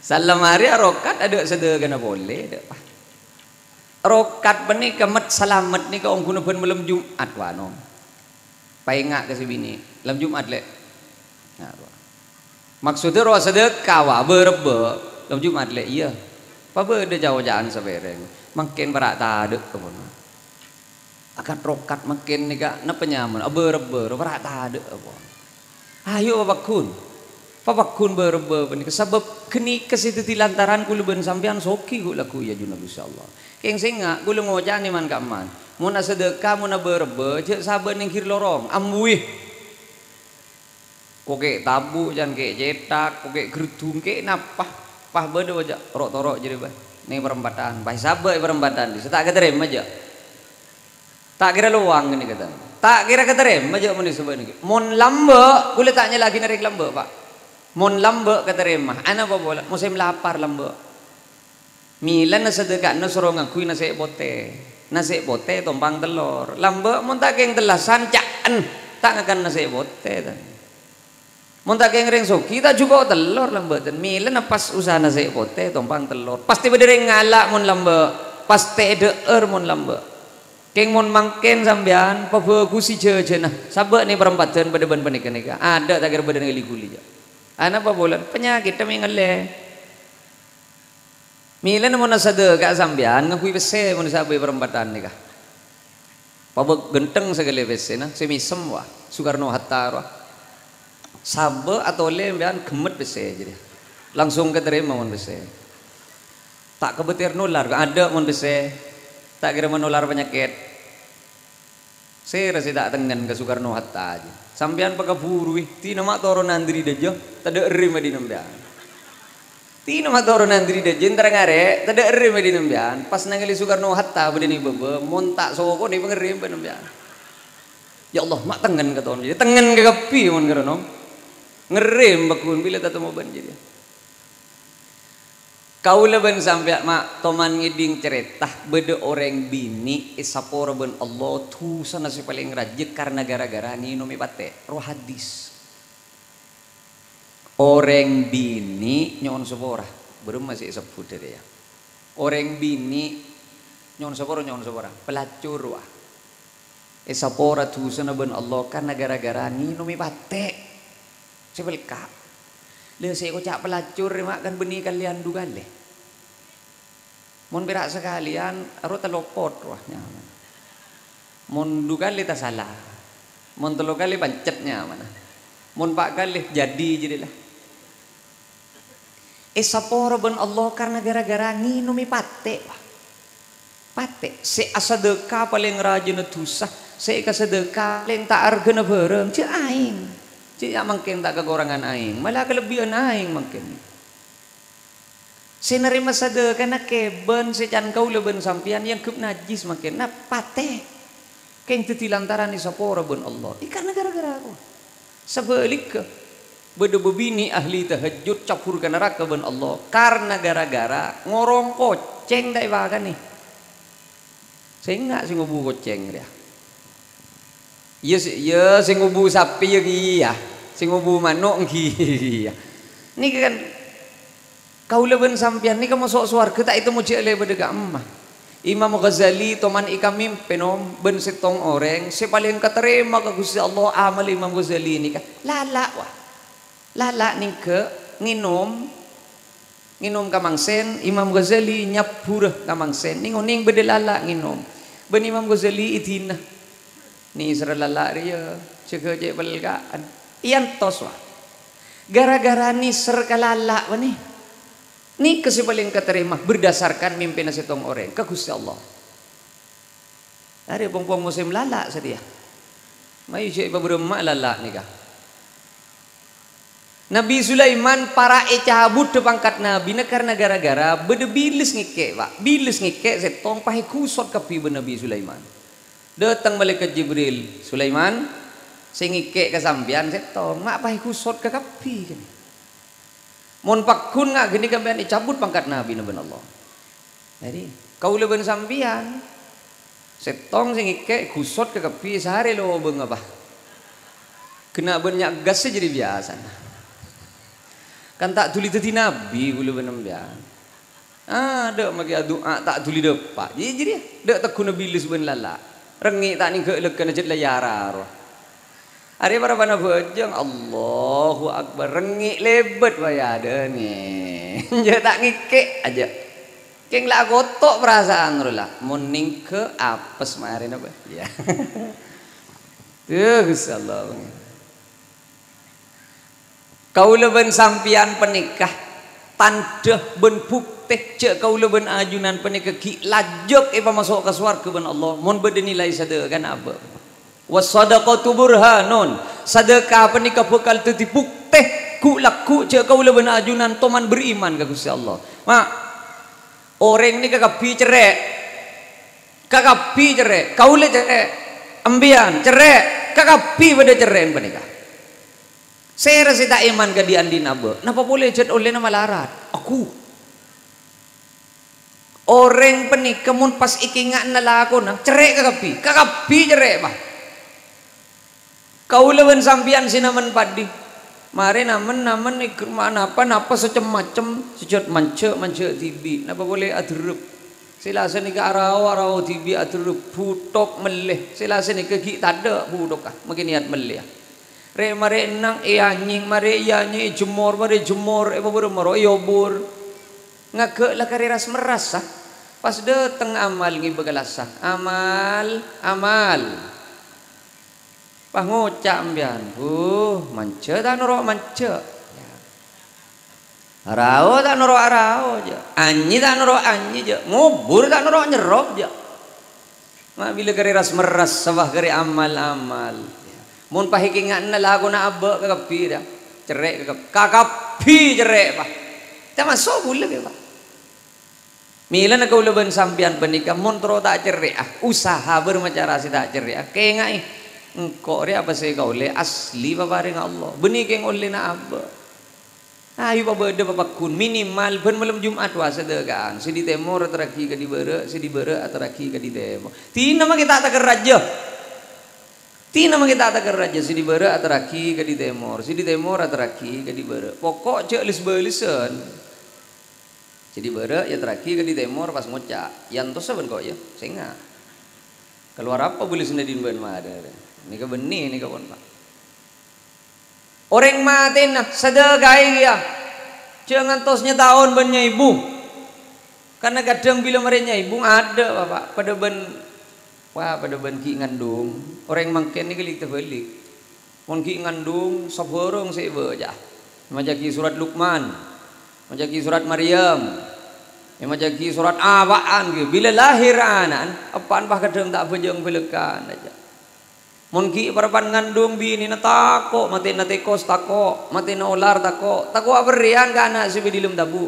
Salamari arokat adâ' sadhâkana polè, dâ', Pa'. Rokat panèka met-, salamet nèka ongghuna bân malem Jum'at, wa, Nom. Paènga' ka sè binè', "Malem Jum'at, Lè'." Nah, wa. Maksoddhâ rowa sadhâka, wa, bâ-rebbâ. "Malem Jum'at, Lè'." "Iyâ." Pabâdâ ca'-oca'an sapèrèng. Mangkèn para' tadâ' ka pona. Akat-rokat mangkèn nèka napa nyamana? Abâ-rebbâ, para' tadâ' apa. Ayo papagghun. Papagghun bâ-rebbâ panèka. Sabâb ghânèka sè dhâddhi lantaran kaulâ bân sampèyan soghi ghu'-lagghu' è ajunna Ghustè Allah. Kèng sènga', kaulâ ngoca'aghi man-ka'emman. Mon asadhâka, mon abâ-rebbâ, jâ' sabâ' neng ghir lorong, ambuwi. Ko' kè' tabu', can kè' cètak, ko' kè' gerdung, kè' napa. Pas bâdâ bâjâ ro'-toro' jârèya, bâ. Neng parempatan. Pas sabâ' è parempatan, bisa ta' katarèma jâ'. Ta' kèra lowang ghânèka, tan. Ta' kèra katarèma jâ' mon èsabâ' nèka. Mon lambâ', kaulâ ta' nyala'aghi narèk lambâ', Pa'. Mon lambâ' katarèma, anapa polana? Mosèm lapar lambâ'. Mèlana sadhâka'na soro ngangghuy nasè' potè. Nasè' potè tompang tellor. Lambâ' mon ta' kèng tellasan, ca'en, ta' ngakan nasè' potè, ta. Mon ta' kèng rèng soghi, ta' jhuko' tellor lambâ', ta. Mèlana pas usaha nasè' potè tompang tellor. Pastè bâdâ rèng ngala' mon lambâ'. Pastè èdhâ'âr mon lambâ'. Kèng mon mangkèn sampèyan pabhâghusi jhâjhâna, sabâ' nè' parampàdhân bâdâ bân panèka-nèka. Adâ' ta' kèra bâdâ nè' ghuli-ghuli, jâ'. Anapa polana? Panyakèdhâ mè' ngallè. Mèlana mon asadhâka'a sampèyan ngangghuy pèssè mon sabâ' parampàdhân nèka. Pabâ' ghântheng sakalè pèssèna, sè mèsem, wa, Soekarno Hatta, wa. Sabâ' atolè sampèyan ghemmet pèssè jârèya. Langsung katarèma mon pèssè. Ta' kabâter nolar, adâ' mon pèssè. Ta' kèra manolar panyakèt. Sèra sè ta' tengngen ka Soekarno Hatta, jâ. Sampèyan pakaburuwi, dina ma' toronan dâri dâjâ, tadâ'ârè ma' dina sampèyan. Dina ma' toronan dâri dâjâ, entar ngarè', tadâ'ârè ma' dina sampèyan. Pas nangalè Soekarno Hatta bâdâ nè' bâbâ, mon ta' soko nè' pangarèm bân sampèyan. Ya Allah, ma' tengngen ka ton, jâ. Tengngen ka kabbhi mon karo nom. Ngarèm bâghun bilâ tatemmo bân jârèya. Kaulâ bân sampèyan, ma', toman ngèdhing carèta bâdâ orèng binè' èsapora bân Allah, dhusana sè palèng rajâ karna ghârâ-ghârâ ngènomè patè'. Roh hadis. Orèng binè' nyo'on sapora. Bârâmma sè èsebbhut dhâriyâ? Orèng binè' nyo'on sapora, nyo'on sapora. Pelacur, wa. Èsapora dhusana bân Allah karna ghârâ-ghârâ ngènomè patè'. Sè pelka'. Lha sè èkoca' pelacur rè ma' kan bânnè kalèyan du kalè. Mon pèra' sakalèyan, aro tello pot, wa, nyamana. Mon du kalè tasala. Mon tello kalè pancet nyamana. Mon pa' kalè jadi jârèya la. Èsapora bân Allah karna ghârâ-ghârâ ngènomè patè', wa. Patè', sè asadhâka palèng rajâna dhusa, sè èkasadhâka palèng ta' arghâna bhârâng, jâ' aèng. Jâ' ya' mangkèn ta' kakorangan aèng, mala kalebbiyân aèng mangkèn. Sè narèma sadhâkana kèbân sè can kaulâ bân sampèyan èangghep najjhis mangkèn, na patè'. Kèng dhâddhi lantaran èsapora bân Allah. È, karna ghârâ-ghârâ rowa. Sabhâligghâ, bâdâ bâbinè' ahli tahajjud cabbhur ka naraka bân Allah karna ghârâ-ghârâ ngorong kocèng ta' èpakanè. Sènga' sè ngobu kocèng rèya. Iyâ, sè, iyâ, sè ngobu sapè iyâ kèya. Sè ngobu mano' kèya. Nèka kan Kaulâ bân sampèyan nèka maso' sowarghâ ta' ètemmo jâ' lè bâdâ ka'imma. Imam Ghazali toman èkamimpin, Om, bân sèttong orèng sè palèng katarèma ka Ghustè Allah. Amalla Imam Ghazali nèka lala', wa. Lala' nèngghâ' ngènom, ngènom kamangsen, Imam Ghazali nyabbhurâ kamangsen, nèng-onèng bâdâ lala' ngènom. Bân Imam Ghazali èdina. Nèsèr lala' rèya, jâgâ cè' pelka'an. Èyantos, wa. Ghârâ-ghârâ nèsèr ka lala' panè. Nèka sè palèng katarèma berdasarkan mimpina sèttong orèng ka Ghustè Allah. Arè pong-pong mosèm lala' satèya. Mayu jâ' èpabârâmma lala' nèka. Nabbhi Sulaiman para' ècabuddhâ pangkat nabbhina karna ghârâ-ghârâ bâdâ bilis ngèkkè', Pak. Bilis ngèkkè' sèttong, pas èghusot kabbhi bân Nabbhi Sulaiman. Dâteng Malaèkat Jibril, "Sulaiman, sè ngèkkè' ka sampèyan sèttong, ma' pas èghusot ka kabbhi, kan?" Mon pagghun nga' ghânèka sampèyan ècabut pangkat nabbhina bân Allah. Dhâddhi, kaulâ bân sampèyan, sèttong sè ngèkkè' èghusot ka kabbhi, sarè lobâng apa? Ghenna' bân nya' gas jârèya biyasana. Kan ta' dhuli dhâddhi nabbhi kaulâ bân sampèyan. Adâ' makè adu'a ta' dhuli dâpa'. Jâ-, jârèya, dâ' tegghuna bilis bân lala'. Rengngè' ta' nèngghâ' lèghâna jhât la yara rowa. Arè parappa'na bhâjâng, Allahu Akbar. Rengngè' lèbât, wa, yâ, adâ' nè. Jâ' ta' ngèkkè', ajâ. Kèng la akoto' parasaan rowa la. Mon nèngghâ' apes marèna, bâ. Iyâ. Tuh, Ghustè Allah. Kaulâ bân sampèyan panèka tandhâ bân buktè jâ' kaulâ bân ajunan panèka ghi' lajâk èpamaso' ka sowarghâ bân Allah, mon bâdâ nilai sadhâkana abâ'. "Was-shadaqatu burhanun," sadhâka panèka bhâkal dhâddhi buktè ghu'-lagghu' jâ' kaulâ bân ajunan toman beriman ka Ghustè Allah. Ma', orèng nèka kabbhi cerrè'. Ka kabbhi cerrè'. Kaulâ cerrè'. Empèyan cerrè'. Ka kabbhi bâdâ cerrè'na panèka. Sèra sè ta' èman ka dhi'-andhi'na abâ', napa polè jhât ollèna malarat? Aku. Orèng panèka mon pas èkènga'na lakona, cerrè' kakabbhi. Kakabbhi cerrè', Pa'. Kaulâ bân sampèyan sè namen paḍi. Marè namen-namen èghâr ma-, napa-napa sacem-macem, sè jhât manjhâ', manjhâ' dhibi', napa polè aderrep. Sè la sanèka arao, arao dhibi' aderrep, bhuthok mellè. Sè la sanèka ghi' taḍâ' bhuthokka, makè niyat mellèya. Rè'-marè' ennang èanyèng, marè èanyèng èjemmor, marè èjemmor èpabârâmma ro èobur. Ngaghâ' la karè ras-merras, sa. Pas ḍâteng Amal ngèbâ kalassa. "Amal, Amal." Pas ngoca' sampèyan, "Buh, manjhâ' ta' noro' manjhâ'. Arao ta' noro' arao, jhâ'. Anyè ta' noro' anyè, jhâ'. Ngobur ta' noro' nyerrop, jhâ'." Ma' bilâ karè ras-merras, sabâ karè amal-amal. Mon pas èkènga'na lakona abâ' kakabbhi, ḍâ. Cerrè' kakab-, kakabbhi cerrè', Pa'. Tamaso' bulâ, ya, Pa'. Mèlana kaulâ bân sampèyan panèka, mon terro ta' cerrè'a, usaha bârâmma cara sè ta' cerrè'a. Kèngaè, engko' rèya apa sè èkaollè asli paparèngnga Allah. Bânnè kèng ollèna abâ'. Ayu pabâḍâ papagghun, minimal bân malem Jum'at, wa, sadhâka'an. Sè ḍi tèmor aterraghi ka ḍi bârâ', sè ḍi bârâ' aterraghi ka ḍi tèmor. Ḍina makè ta' takerrajâ. Ḍina makè ta' takerrajâ, sè ḍi bârâ' aterraghi ka ḍi tèmor, sè ḍi tèmor aterraghi ka ḍi bârâ'. Pokok jhâ' lès-bâlessân. Sè ḍi bârâ' èaterraghi ka ḍi tèmor pas ngoca', "Èyantosa bân ko', ya, sènga'." Kalowar apa bâlessânna ḍin bân marè? Nèka bânnè nèka pon, Pa'. Orèng matèna sadhâkaè kèya, jhâ' ngantos nyataon bân nyaèbu. Karna kadhâng bilâ marè nyaèbu ngaḍâ', Bapa', paḍâ bân, wa, paḍâ bân ghi' ngandung. Orèng mangkèn nèka li-, tabâlik. Mon ghi' ngandung, sabârâng sè èbâcaa. Èmaca'aghi surat Luqman, èmaca'aghi surat Maryam, èmaca'aghi surat apa'an, ghi. Bilâ lahèr ana'na, eppa'na pas kadhâng ta' bhâjâng bhâlâkkan, jhâ'. Mon ghi' parappa'na ngandung binèna tako', matèna tèkos tako', matèna olar tako', tako' aberri'ân ka ana' sè è ḍâlem tabu'.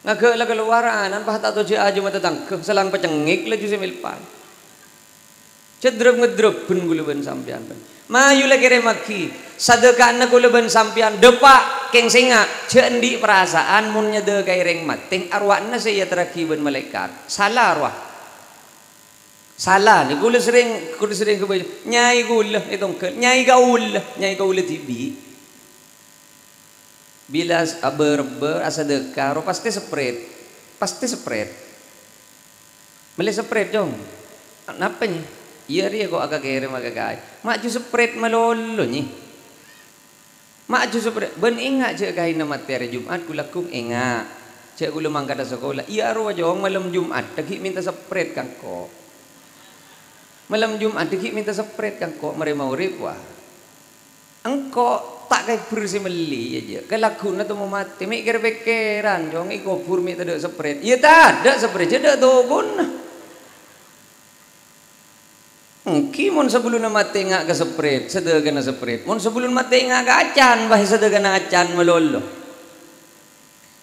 Ngaghâ' la kalowar ana'na pas ta' tojjhâ' ajâmma tatangghâ, salang pacengngèk laju sè mèlpa'na. Jhâ' drep-ngeddrebbhân kaulâ bân sampèyan, bân. Mayu la kèrèmaghi sadhâka'anna kaulâ bân sampèyan, ḍâpa' kèng sènga', jhâ' anḍi' parasa'an mon nyadhâkaè rèng matè, arowa sè èaterraghi bân malaèkat. Sala rowa. Sala, nèko kaulâ serrèng, kaulâ serrèng kabâjâ. Nyaè kaulâ è tongghâl, nyaè kaulâ, nyaè kaulâ dhibi'. Bilâ s-, abâ-rebbâ asadhâka, ro pastè seprèt. Pastè seprèt. Mellè seprèt, Cong. Napa, Nyi? Iyâ, rèya ko' akakèrèm akakaè. Ma' jhu seprèt malolo, Nyi. Ma' jhu seprèt. Bân enga' jhâ' kaènna matè arè Jum'at, kulâ ghun enga'. Jhâ' kaulâ mangkada sakola. Iyâ, arowa, Cong, malem Jum'atta ghi' mènta seprèt ka engko'. Malem Jum'atta ghi' mènta seprèt ka engko', marè maghrib, wa. Engko' ta' kèbhur sè mellè, yâ, jhâ'. Kalagghu'na temmo matè, mè' kèr-pèkkèran, Cong, èkobhur mè' taḍâ' seprèt. Iyâ, taḍâ' seprèt, jhâ' taḍâ' tokona. Èngghi mon sabellunna matè enga' ka seprèt, sadhâkana seprèt. Mon sabellun matè enga' ka acan, bâ sadhâkana acan malolo.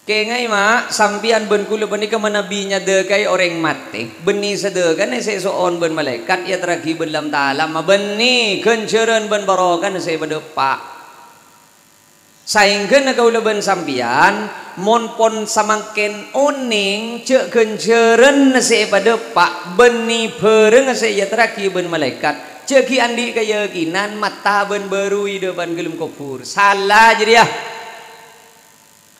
Kèngaè, Ma', sampèyan bân kaulâ panèka manabi nyadhâkaè orèng matè, bânnè sadhâkana sè èso'on bân malaèkat èaterraghi bân Allahu Ta'ala, mabânnè ghânjhârân bân barokana sè èpaḍâpa'. Saèngghâna kaulâ bân sampèyan, mon pon samangkèn onèng jhâ' ghânjhârânna sè èpaḍâpa' bânnè bhârângnga sè èaterraghi bân malaèkat, jhâ' ghi' anḍi' kayakinan mattabân bârui ḍâ' bân ḍâlem kobhur. Sala jârèya.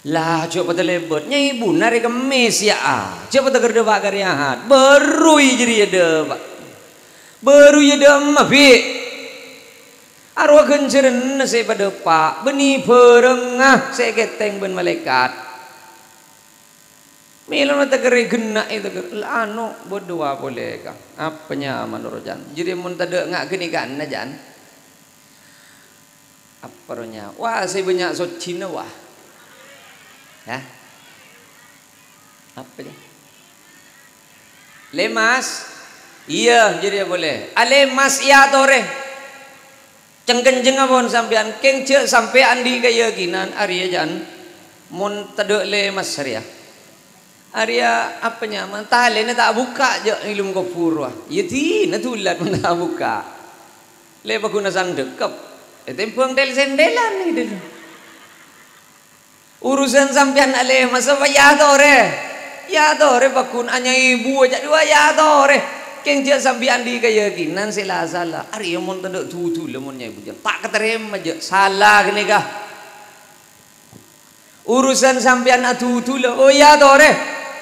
La, jhâ' paḍâ lèbât. Nyaèbuna arè Kemmès, yâ, a. Jhâ' paḍâ ghâr ḍâpa' ka arè Ahad. Bârui jârèya ḍâpa'. Bârui ḍâ' emma, bi'. Arowa ghânjhârânna sè èpaḍâpa', bânnè bhârângnga sè èkètèng bân malaèkat. Mèlana takerrè ghenna' è taker-, la, ano, bâḍâ wa polè, ka. Apa nyamana ro, Jan? Jârèya mon taḍâ' nga' ghânèka, na, Jan? Apa ro nya? Wah, sè bânnya' soccina, wah. Hah? Apa, Jan? Lèmas? Iyâ, jârèya polè. Alèmas, iyâ, torè. Ceng-kencengnga pon sampèyan, kèng jhâ' sampè' anḍi' kayakinan, arèya, Jan, mon taḍâ' lèmas arèya. Arèya, apa nyamana, talèna ta' abukka' jhâ' è ḍâlem kobhur, wa. Iyâ, ḍina dulat mon ta' abukka'. Lè pagghun asandhekep. Ètèmbhâng tèl-sèntèlan nèka dâlem. Urusan sampèyan alè masa apa ya torè? Ya torè, paggun anyaibu aja' duwâ' ya torè. Kèng jhâ' sampèyan andi' kayakinan sè la-sala. Arèya mon tadâ' dudulâ mon nyaibu jhâ' ta' katarèma jhâ' sala ghânèka. Urusan sampèyan adudulâ, oh ya torè,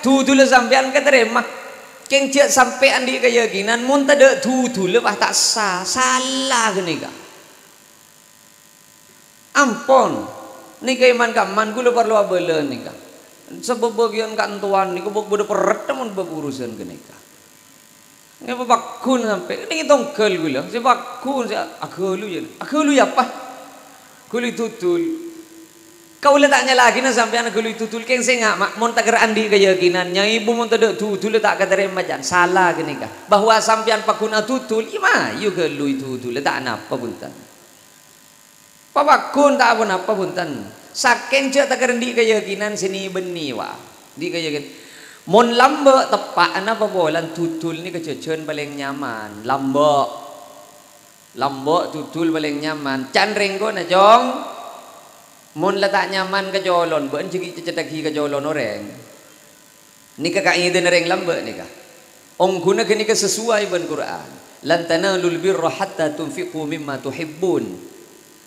dudulâ sampèyan katarèma. Kèng jhâ' sampè' andi' kayakinan mon tadâ' dudulâ pas ta' sa-, sala ghânèka. Ampon, nèka è man-kamman kaulâ parlo abâlâ nèka. Sabâb bâgiyân ka'antowan nèka bâ-, bâdâ perretta mon bab urusan ghânèka. Nèka paggun sampè', nèka tongghâl kaulâ, sè paggun sè aghâlu ya. Aghâlu ya apa? Ghâlui dudul. Kaulâ ta' nyala'aghina sampèyan ghâlui dudul, kèng sènga', Ma', mon takèr andi' kayakinan, nyaibu mon tadâ' dudulâ ta' katarèma, jhân sala ghânèka. Bahwa sampèyan paggun adudul, ya mayu ghâlui dudulâ, ta' napa, bhunten. Papaggun ta' ponapa, bhunten. Sakèng jhâ' takèr andi' kayakinan sè nè-bânnè, wa. Andi' kayakin-, mon lambâ' teppa'na papolan dudul nèka jhâjhân palèng nyaman, lambâ'. Lambâ' dudul palèng nyaman. Can rèng kona, Cong. Mon la ta' nyaman ka colon, bâ'na jhâ' ghi' cècèttaghi ka colon orèng. Nèka kaèdâna rèng lambâ' nèka. Ongghuna ghânèka sesuai bân Qur'an. "Lan tanalul birra hatta tunfiqu mimma tuhibbun."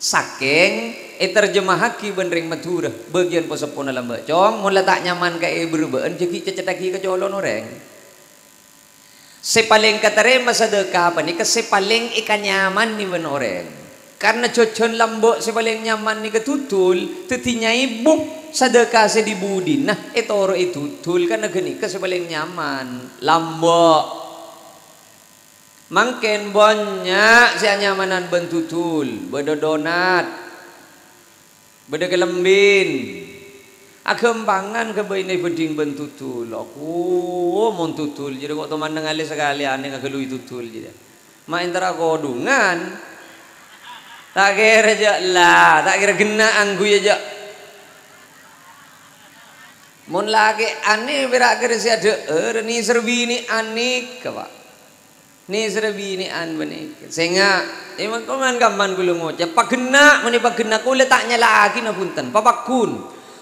Sakèng èterjemahaghi bân rèng Madhurâ, bâgiyân poseppona lambâ', Cong, mon la ta' nyaman ka èbârâ bâ'na, jhâ' ghi' cècèttaghi ka colon orèng. Sè palèng katarèma sadâka panèka sè palèng èkanyamanè bân orèng. Karna jhâjhân lambâ' sè palèng nyaman nèka dudul, dhâddhi nyaibu sadâka sè dhi-budhina ètoro'è dudul, karna ghânèka sè palèng nyaman, lambâ'. Mangkèn bânnya' sè anyamanan bân dudul, bâdâ donat, bâdâ kalambhina. Aghâmpangan ghâbâyna èbhânḍhing bân dudul. Aku, mon dudul, jârèya kok toman nengale sakalèyanè ngaghâlui dudul, jârèya. Ma' èntara kodhungan. Ta' kèra jhâ' la, ta' kèra ghenna' angghuy jhâ'. Mon lakè' anè pèra' kèra sè adhâ'âr, nèser binè' anè, Pa'. Nèser binè'an panèka. Sènga', è man-, man-kamman kaulâ ngoca', paghenna', mon è paghenna' kaulâ ta' nyala'aghina, bhunten. Papaggun.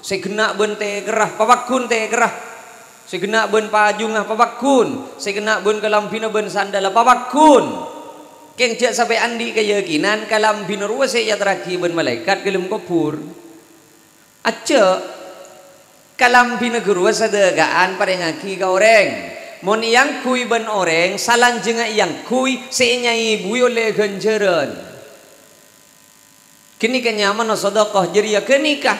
Sè ghenna' bân tèkèrra, papaggun tèkèrra. Sè ghenna' bân pajungnga, papaggun. Sè ghenna' bân kalambhina bân sandhâlla, papaggun. Kèng jhâ' sampè' andi' kayakinan kalambhina rowa sè èaterraghi bân malaèkat ka dâlem kobhur. Ajjhâ', kalambhina ghâruwa sadâka'an parèngaghi ka orèng. Mon èangghuy bân orèng, salanjhângnga èangghuy, sè ènyaèbuwi ollè ghânjhârân. Ghânèka nyamana sadâka jârèya ghânèka.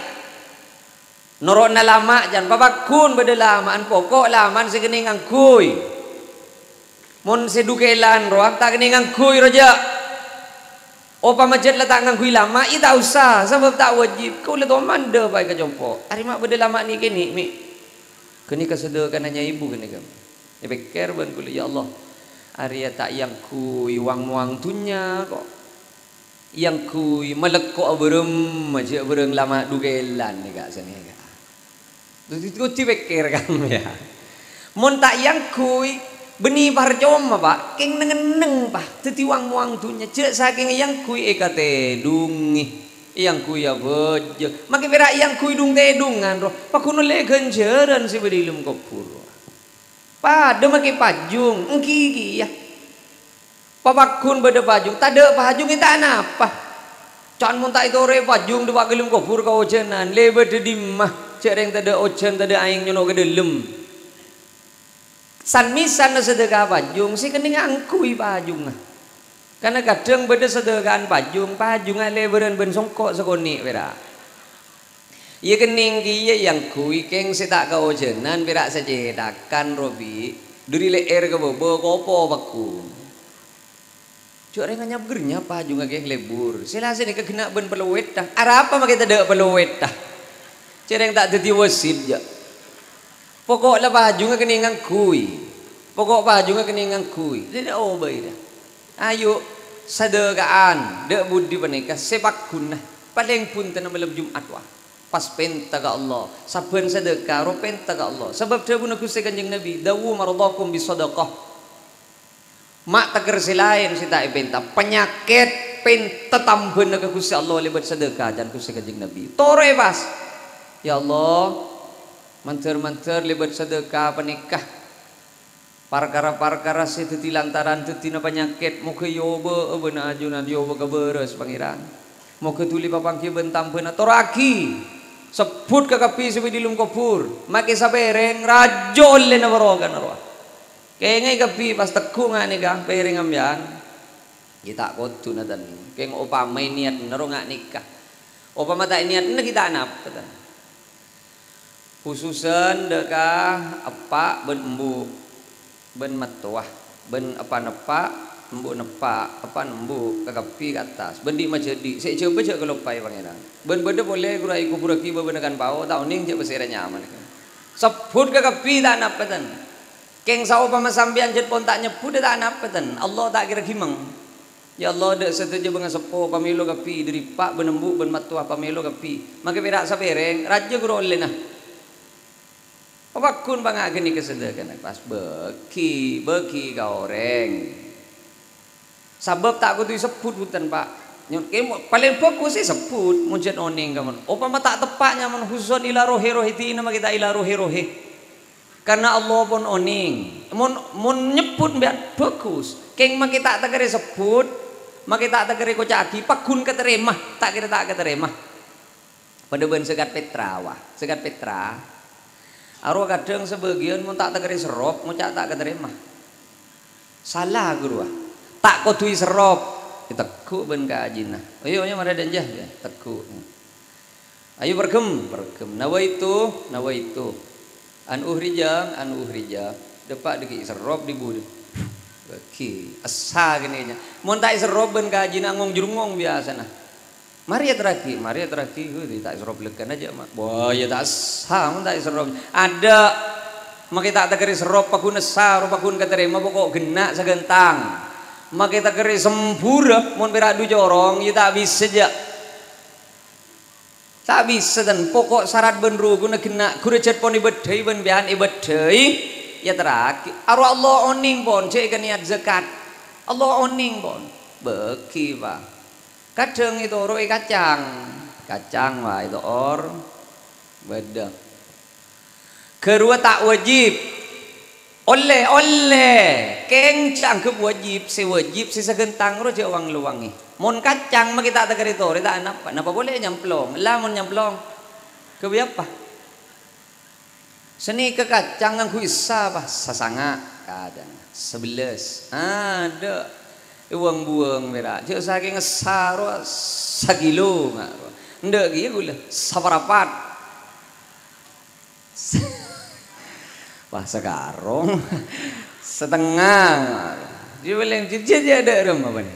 Noro'na lama', jhân papaggun bâdâ lama'an, poko' lama'an sè kennèng ngangghuy. Mon sè dukèlan rowa ta' kennèng ngangghuy rowa jhâ'. Opama jhât la ta' ngangghuy lama', iyâ ta' osa, sabâb ta' wajib. Kaulâ toman dâpa'a ka compo'. Arè ma' bâdâ lama' nè' kènè', Mi'. Ghânèka sadâkana nyaèbu ghânèka. Èpèkkèr bân kaulâ, "Ya Allah, arèya ta' èangghuy wang-mowang dhunnya, ko'. Èangghuy malekko' abârâmma, jhâ' bârâng lama' dukèlan nèka sanèka." Dhâddhi, kodhu pèkkèr, kan, ya. Mon ta' èangghuy, bânnè parcoma, Pa'. Kèng neng-enneng, Pa'. Dhâddhi wang-mowang dhunnya. Jhâ' sakèng èangghuy èkatèḍungè. Èangghuy abhâjâng. Makè pèra' èangghuy dhung-tèḍungan, rowa. Paggun ollè ghânjhârân sè bâdâ è dâlem kobhur. Padâ makè pajung, èngghi kèya. Papaggun bâdâ pajung, tadâ' pajung, iyâ ta' napa. Can mon ta' ètoro'è pajung, dâpa' ka dâlem kobhur kaojhânan, lè bâdâ è dimma, jhâ' rèng tadâ' ojhân, tadâ' aèng nyono' ka dâlem. San-mèsanna sadâka pajung, sè kennèng ngangghuy pajungnga. Karna kadhâng bâdâ sadâka'an pajung, pajungnga lèbârân bân songko' sakonè' pèra'. Iyâ kennèng kèya èangghuy kèng sè ta' kaojhânan pèra' sacèthakan, rowa, Bi'. Dhâri lè'èr ka bâbâ, kopo paggun. Jhâ' rèng anyap-ghârnyap pajungnga kèng lèbur. Sè la sanèka ghenna' bân pelowètta. Arapa makè tadâ' pelowètta? Jhâ' rèng ta' dhâddhi wasit, jhâ'. Poko' la pajungnga kennèng ngangghuy. Poko' pajungnga kennèng ngangghuy. Dhâddhi obâi, dâ. Ayo, sadâka'an, dâ' budi panèka sè paggunna. Palèng bhuntenna malem Jum'at, wa. Pas pènta ka Allah. Sabbhân sadâka, ro pènta ka Allah. Sabâb dhâbuna Ghustè Kanjeng Nabi, "Dawu mardhakum bis sadaqah." Ma' tèkèr sè laèn sè ta' èpènta. Panyakèt, Pènta tambhâna ka Ghustè Allah lèbât sadhâka, can Ghustè Kanjeng Nabi. Torè pas. Ya Allah, mandhâr-mandhâr lèbât sadhâka panèka, parkara-parkara sè dhâddhi lantaran dhâddhina panyakèt, moghâ èobâ'â bân ajunan, èobâ ka bârâs, Pangèran. Moghâ dhuli papangghi bân tambhâna, torraghi. Sebbhut ka kabbhi sè bâdâ è lem kobhur, makè sapèrèng, rajâ ollèna barokana rowa. Kèngèng kabbhi pas tegghu' nga' nèka pèrèng sampèyan. Ghi' ta' kodhuna, tan. Kèng opamaè niyatna rowa nga' nèka. Opama ta' èniyatna ghi' ta' napa, tan. Khususan dâ' ka eppa' bân embu', bân mattowa, bân eppa' neppa', embu' neppa', eppa' embu', kakabbhi ka attas, bân dhi' majâdhi', sè èjhâbâ jhâ' kaloppaè Pangèran. Bân bâdâ polè ghuru aèkobhurraghi bâbâna kan pao, ta' onèng jhâ' pasèra nyamana. Sebbhut kakabbhi ta' napa, tan. Kèng saopama sampèyan jhât pon ta' nyebbhut, ta' napa, tan. Allah ta' kèra ghimeng. Ya Allah, dâ' sadhâjâ bângaseppo pamèlo kabbhi, dâri eppa' bân embu' bân mattowa pamèlo kabbhi. Makè pèra' sapèrèng, rajâ ghuru ollèna. Papagghun pangagâna ka sadhâkana, pas bâghi, bâghi ka orèng. Sabâb ta' kodhu èsebbhut, bhunten, Pa'. Nyo-, kemo-, palèng bhâghus èsebbhut, mon jhât onèng, kamon. Opama ta' teppa' nyamana, khususan ila rohe-rohe dina, makè ta' ila rohe-rohe. Karna Allah pon onèng. Mon, mon nyebbhut sampèyan, bhâghus. Kèng makè ta' takarè sebbhut, makè ta' takarè koca'aghi, pagghun katarèma, ta' kèra ta' katarèma. Padâ bân zakat petra, wah. Zakat petra. Arowa kadhâng sabâgiyân mon ta' takarè serrop, ngoca' ta' katarèma. Sala, ghuru, wah. Ta' kodhu èserrop. Ètegghu' bân kajina. Ayo, ayo, mara dânjâ, ya, tegghu'. Ayo, perghem, perghem. Nawaitu, nawaitu. An ukhrija, an ukhrija. Dâpa' dâggi' serrop dhi-budhi. Bâghi. Essa kènè' nya. Mon ta' èserrop bân kajina ngong-jrungong biyasana. Marè èterraghi, marè èterraghi. Wih, ta' èserrop lèghâna jhâ', Ma'. Wah, ya ta' essa mon ta' èserrop. Adâ'. Makè ta' takarè serrop, pagghun essa, ro pagghun katarèma, poko' ghenna' saghântang. Makè takarè sembhura, mon pèra' dhu corong, ya ta' bisa jhâ'. Ta' bisa, tan. Poko' sarat bân rukunna ghenna', ghuru jhât pon èbâddhâi bân sampèyan èbâddhâi, èyaterraghi. Arowa Allah onèng pon, jhâ' èkaniyat zakat. Allah onèng pon. Bâghi, Pa'. Kadhâng ètoro'è kacang. Kacang, wah, èto'or. Bâdâ. Ghâruwa ta' wajib. Ollè, ollè. Kèng jhâ' anggep wajib, sè wajib sè saghântang ro jhâ' wang-lowangè. Mon kacang makè ta' takarè torè, ta' napa, napa polè nyamplong. Ella mon nyamplong. Ghâbây apa? Sanèka kacang ngangghuy essa, Pa', sasanga', kadhâng sabellâs. Adâ'. Èwang-buwâng pèra'. Jhâ' sakèng essa rowa sakilo nga' rowa. Endâ' kèya ghulâ, saparapat. Wah, sakarong. Satengnga. Jiyâ palèng jiyâ, jiyâ, jiyâ adâ' rem apa ni?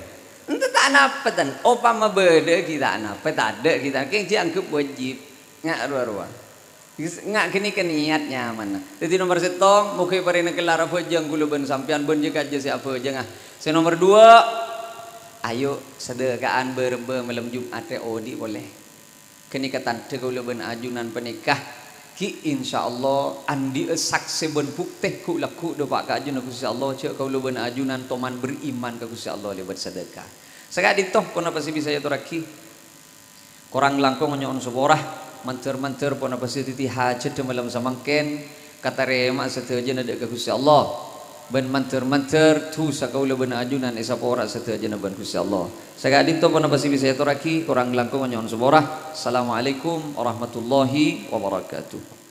Enta ta' napa, tan. Opama bâdâ ghi' ta' napa, tadâ' ghi' ta', kèng jiyâ anggep wajib. Nga' rowa-rowa. Nga' ghânèka niyat nyamana. Dhâddhi, nomer sèttong, moghâ èparèngana kellar abhâjâng kaulâ bân sampèyan bân jâ-kajâ sè abhâjânga. Sè nomer duwâ', ayo sadhâka'an bâ-rebbhâ malem Jum'attè odi' polè. Ghânèka tandhâ kaulâ bân ajunan panèka ghi' insyaallah andi'â saksè bân buktè ghu'-lagghu' dâpa' ka ajunanna Ghustè Allah, jhâ' kaulâ bân ajunan toman beriman ka Ghustè Allah lèbât sadhâka. Saka'dinto ponapa sè bisa èyatorraghi. Korang langkong nyo'on sapora, mandhâr-mandhâr ponapa sè dhâddhi hajhâddhâ malem samangkèn, katarèma'a sadhâjâna dâ' ka Ghustè Allah. Bân mandhâr-mandhâr dhusa kaulâ bân ajunan èsapora sadhâjâna bân Ghustè Allah. Saka'dinto ponapa sè bisa èyatorraghi, korang langkong nyo'on sapora. Assalamualaikum warahmatullahi wabarakatuh.